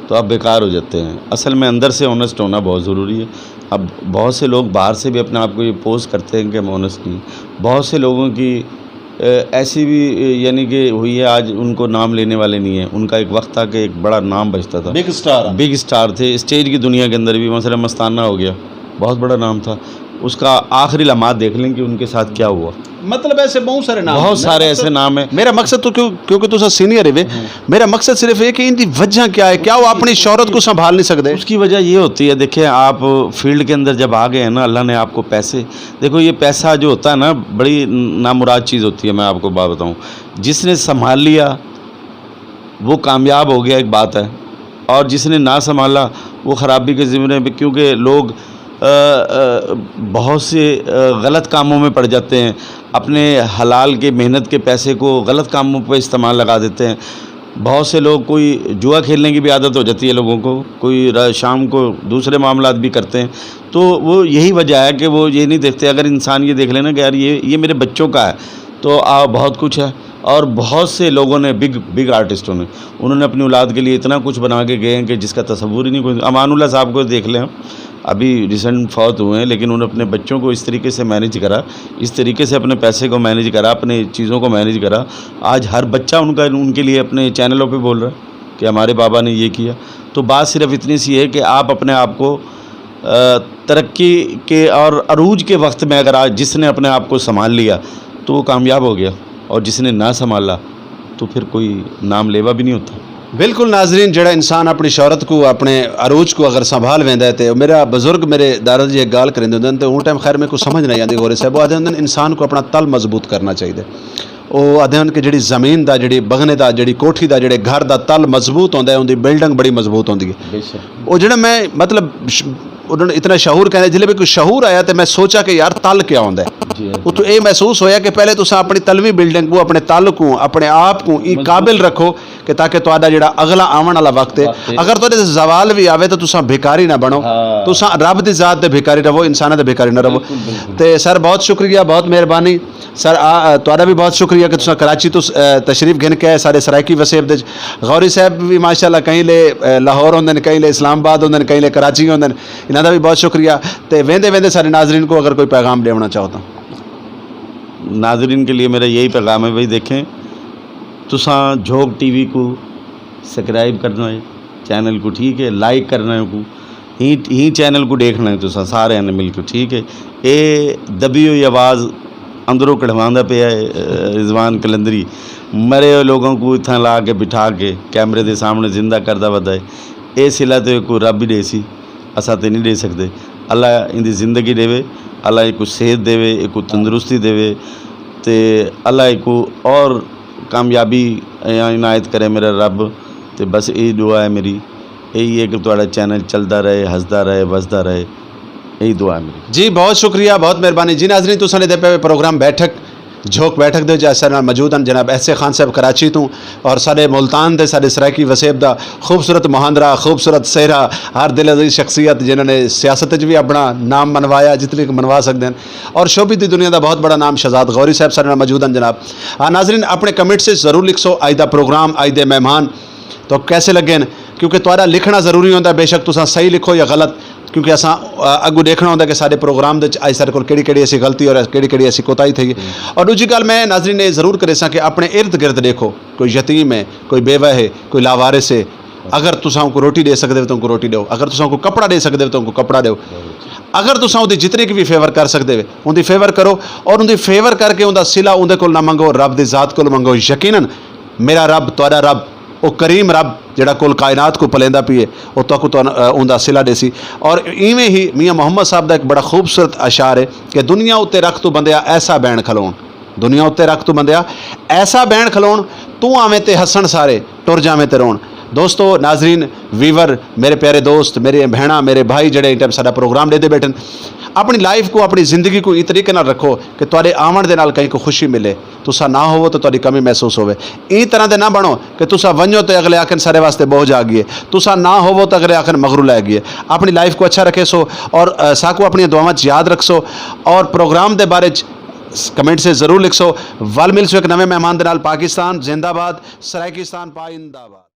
تو آپ بیکار ہو جاتے ہیں۔ اصل میں اندر سے آنیسٹ ہونا بہت ضروری ہے۔ اب بہت سے لوگ باہر سے بھی اپنے آپ کو یہ پوز کرتے ہیں کہ ہم آنیسٹ نہیں۔ بہت سے لوگوں کی ایسی بھی یعنی کہ ہوئی ہے، آج ان کو نام لینے والے نہیں ہیں۔ ان کا ایک وقت تھا کہ ایک بڑا نام بجتا تھا، بگ اسٹار۔ بگ اسٹار تھے اسٹیج کی دنیا کے اندر بھی۔ مثلا مستانہ ہو گیا، بہت بڑا نام تھا۔ اس کا آخری لمحات دیکھ لیں کہ ان کے ساتھ کیا ہوا۔ مطلب ایسے بہت سارے نام بہت سارے ایسے نام ہیں۔ میرا مقصد تو کیوں کیونکہ تسا سینئر ہے، میرا مقصد صرف یہ کہ ان کی وجہ کیا ہے؟ کیا وہ اپنی شہرت کو سنبھال نہیں سکتے؟ اس کی وجہ یہ ہوتی ہے، دیکھیں، آپ فیلڈ کے اندر جب آ گئے ہیں نا، اللہ نے آپ کو پیسے، دیکھو، یہ پیسہ جو ہوتا ہے نا، بڑی نامراد چیز ہوتی ہے۔ میں آپ کو بات بتاؤں، جس نے سنبھال لیا وہ کامیاب ہو گیا، ایک بات ہے، اور جس نے نہ سنبھالا وہ خرابی کے ذمے میں، کیونکہ لوگ بہت سے غلط کاموں میں پڑ جاتے ہیں، اپنے حلال کے محنت کے پیسے کو غلط کاموں پہ استعمال لگا دیتے ہیں۔ بہت سے لوگ، کوئی جوا کھیلنے کی بھی عادت ہو جاتی ہے لوگوں کو، کوئی شام کو دوسرے معاملات بھی کرتے ہیں۔ تو وہ یہی وجہ ہے کہ وہ یہ نہیں دیکھتے۔ اگر انسان یہ دیکھ لینا کہ یار یہ یہ میرے بچوں کا ہے، تو آ بہت کچھ ہے۔ اور بہت سے لوگوں نے، بگ بگ آرٹسٹوں نے، انہوں نے اپنی اولاد کے لیے اتنا کچھ بنا کے گئے ہیں کہ جس کا تصور ہی نہیں۔ کوئی امان اللہ صاحب کو دیکھ لیں، ابھی ریسنٹ فوت ہوئے ہیں، لیکن انہوں نے اپنے بچوں کو اس طریقے سے مینیج کرا، اس طریقے سے اپنے پیسے کو مینیج کرا، اپنی چیزوں کو مینیج کرا۔ آج ہر بچہ ان کا ان کے لیے اپنے چینلوں پہ بول رہا ہے کہ ہمارے بابا نے یہ کیا۔ تو بات صرف اتنی سی ہے کہ آپ اپنے آپ کو ترقی کے اور عروج کے وقت میں اگر آج جس نے اپنے آپ کو سنبھال لیا تو وہ کامیاب ہو گیا، اور جس نے نہ سنبھالا تو پھر کوئی نام لیوا بھی نہیں ہوتا۔ بالکل ناظرین، جڑا انسان اپنی شہرت کو، اپنے عروج کو اگر سنبھال ویندا ہے، تے میرا بزرگ میرے دادا جی ایک گال کریندے ہوندے ہن، تے اون ٹائم خیر میرے کو سمجھ نہیں آندی غوری صاحب، وہ آدھے ہوندے ہن انسان کو اپنا تل مضبوط کرنا چاہیے۔ وہ آدھے ہن کہ جڑی زمین دا، جڑی بغنے دا، جڑی کوٹھی دا، جڑے گھر دا تل مضبوط ہوندا ہے، اوندی بلڈنگ بڑی مضبوط ہوندی ہے۔ بے شک۔ وہ جڑا میں مطلب اتنا شعور کہنے، جلے بھی کوئی شعور آیا تے میں سوچا کہ یار تل کیا ہوندا ہے۔ اتوں اے محسوس ہویا کہ پہلے تساں اپنی تلویں بلڈنگ کو، اپنے تل کو، اپنے آپ کو ای قابل رکھو کہ تاکہ تہاڈا جڑا اگلا آون والا وقت ہے، اگر تہاڈے تے زوال بھی آوے تو تساں بھکاری نہ بنو، تساں رب دی ذات دے بھکاری رہو، انساناں دے بھکاری نہ رہو۔ تے سر بہت شکریہ، بہت مہربانی۔ سر آ تہاڈا بھی بہت شکریہ کہ تساں کراچی تو تشریف گھن کے آئے سارے سرائیکی وسیب دے۔ غوری صاحب بھی ماشاءاللہ کہیں لے لاہور ہوندے نے، کہیں لے اسلام آباد ہوندے نے، کہیں لے کراچی ہوندے نے، انہاں دا بھی بہت شکریہ۔ تے ویندے ویندے سارے ناظرین کو اگر کوئی پیغام ڈیونا چاہو تو۔ ناظرین کے لیے میرا یہی پیغام ہے بھائی، دیکھیں، تساں جھوک ٹی وی کو سبسکرائب کرنا ہے، چینل کو، ٹھیک ہے، لائک کرنا ہے کو، ہی ہی چینل کو دیکھنا ہے تساں سارے نے مل کے، ٹھیک ہے۔ اے دبی ہوئی آواز اندروں کڑھواندا پیا ہے رضوان قلندری، مرے ہوئے لوگوں کو اتھاں لا کے بٹھا کے کیمرے دے سامنے زندہ کردا ودا ہے۔ اے صلہ تے کوئی رب ہی ڈے سی، اساں تے نہیں ڈے سکدے۔ اللہ ایندی زندگی ڈیوے، اللہ ایکوں صحت ڈیوے، ایکوں تندرستی ڈیوے، تے اللہ ایکوں اور کامیابی عنایت کرے میرا رب۔ تے بس اے دعا ہے میری، اے ہے کہ تہاڈا چینل چلدا رہے، ہسدا رہے، وسدا رہے، اے دعا ہے میری۔ جی بہت شکریہ، بہت مہربانی۔ جی ناظرین، تساں نے دے پے پروگرام بیٹھک جھوک بیٹھک دے وچ اساڈے نال موجود ہیں جناب احسے خان صاحب کراچی تو، اور ساڈے ملتان دے ساڈے سرائیکی وسیب دا خوبصورت مہاندرا، خوبصورت سہرا، ہر دل عزیز شخصیت جنہاں نے سیاست وچ بھی اپنا نام منوایا، جتنے کو منوا سکتے ہیں، اور شوبی دی دنیا دا بہت بڑا نام شہزاد غوری صاحب ساڈے نال موجود ہیں جناب۔ ہاں ناظرین، اپنے کمنٹس وچ ضرور لکھسو اج دا پروگرام، اج دے مہمان تو کیسے لگے ہیں، کیونکہ تہاڈا لکھنا ضروری ہوندا ہے، بے شک تساں صحیح لکھو یا غلط، کیونکہ اساں اگوں ڈیکھنا ہوندا کہ ساڈے پروگرام دے وچ اج ساڈے کول کیڑی کیڑی ایسی غلطی اور کیڑی کیڑی ایسی کوتاہی تھئی ہے۔ اور دوجی گل میں ناظرین نے ضرور کرے ساں کہ اپنے ارد گرد ڈیکھو، کوئی یتیم ہے، کوئی بیوہ ہے، کوئی لاوارث ہے، اگر تساں کو روٹی دے سکدے ہو تو ان کو روٹی دیو، اگر تساں کو کپڑا دے سکدے ہو تو ان کو کپڑا دیو، اگر تساں اودی جتنی کی بھی فیور کر سکدے ہو اودی فیور کرو، اور اودی فیور کر کے اوندا صلہ اوندے کول نہ منگو، رب دی ذات کول منگو۔ یقیناً میرا رب، تہاڈا رب، او کریم رب جڑا کل کائنات کو پلیندا پی ہے، او تہاکوں تہاڈا، اوندا صلہ ڈیسی۔ اور ایویں ہی میاں محمد صاحب دا ایک بڑا خوبصورت اشعار ہے کہ دنیا اتے رکھ توں بندیا ایسا بین کھلون، دنیا اتے رکھ توں بندیا ایسا بین کھلون، توں آویں تے ہسن سارے، ٹر جاویں تے رون۔ دوستو، ناظرین، ویور، میرے پیارے دوست، میرے بھیݨاں، میرے بھائی جڑے ایں ٹائم ساݙا پروگرام ݙیہدے ٻیٹھن، اپݨی لائف کوں، اپݨی زندگی کوں ایں طریقے نال رکھو کہ تہاݙے آوݨ دے نال کہیں کوں خوشی ملے۔ تساں نہ ہووو تاں تہاݙی کمی محسوس ہووے۔ ایں طرح دے نہ بݨو کہ تساں ونڄو تے اڳلے آکھن ساݙے واسطے بوجھ آ ڳئی ہے، تساں نہ ہووو تاں اڳلے آکھن مغرو لے ڳئی ہے۔ اپݨی لائف کوں اچھا رکھیسو اور، آ، ساکوں اپݨیاں دعاواں چ یاد رکھسو اور پروگرام دے بارے چ کمنٹ سے ضرور لکھسو۔ ول ملسوں ہک نویں مہمان دے نال۔ پاکستان زندہ باد، سرائیکستان پائندہ باد۔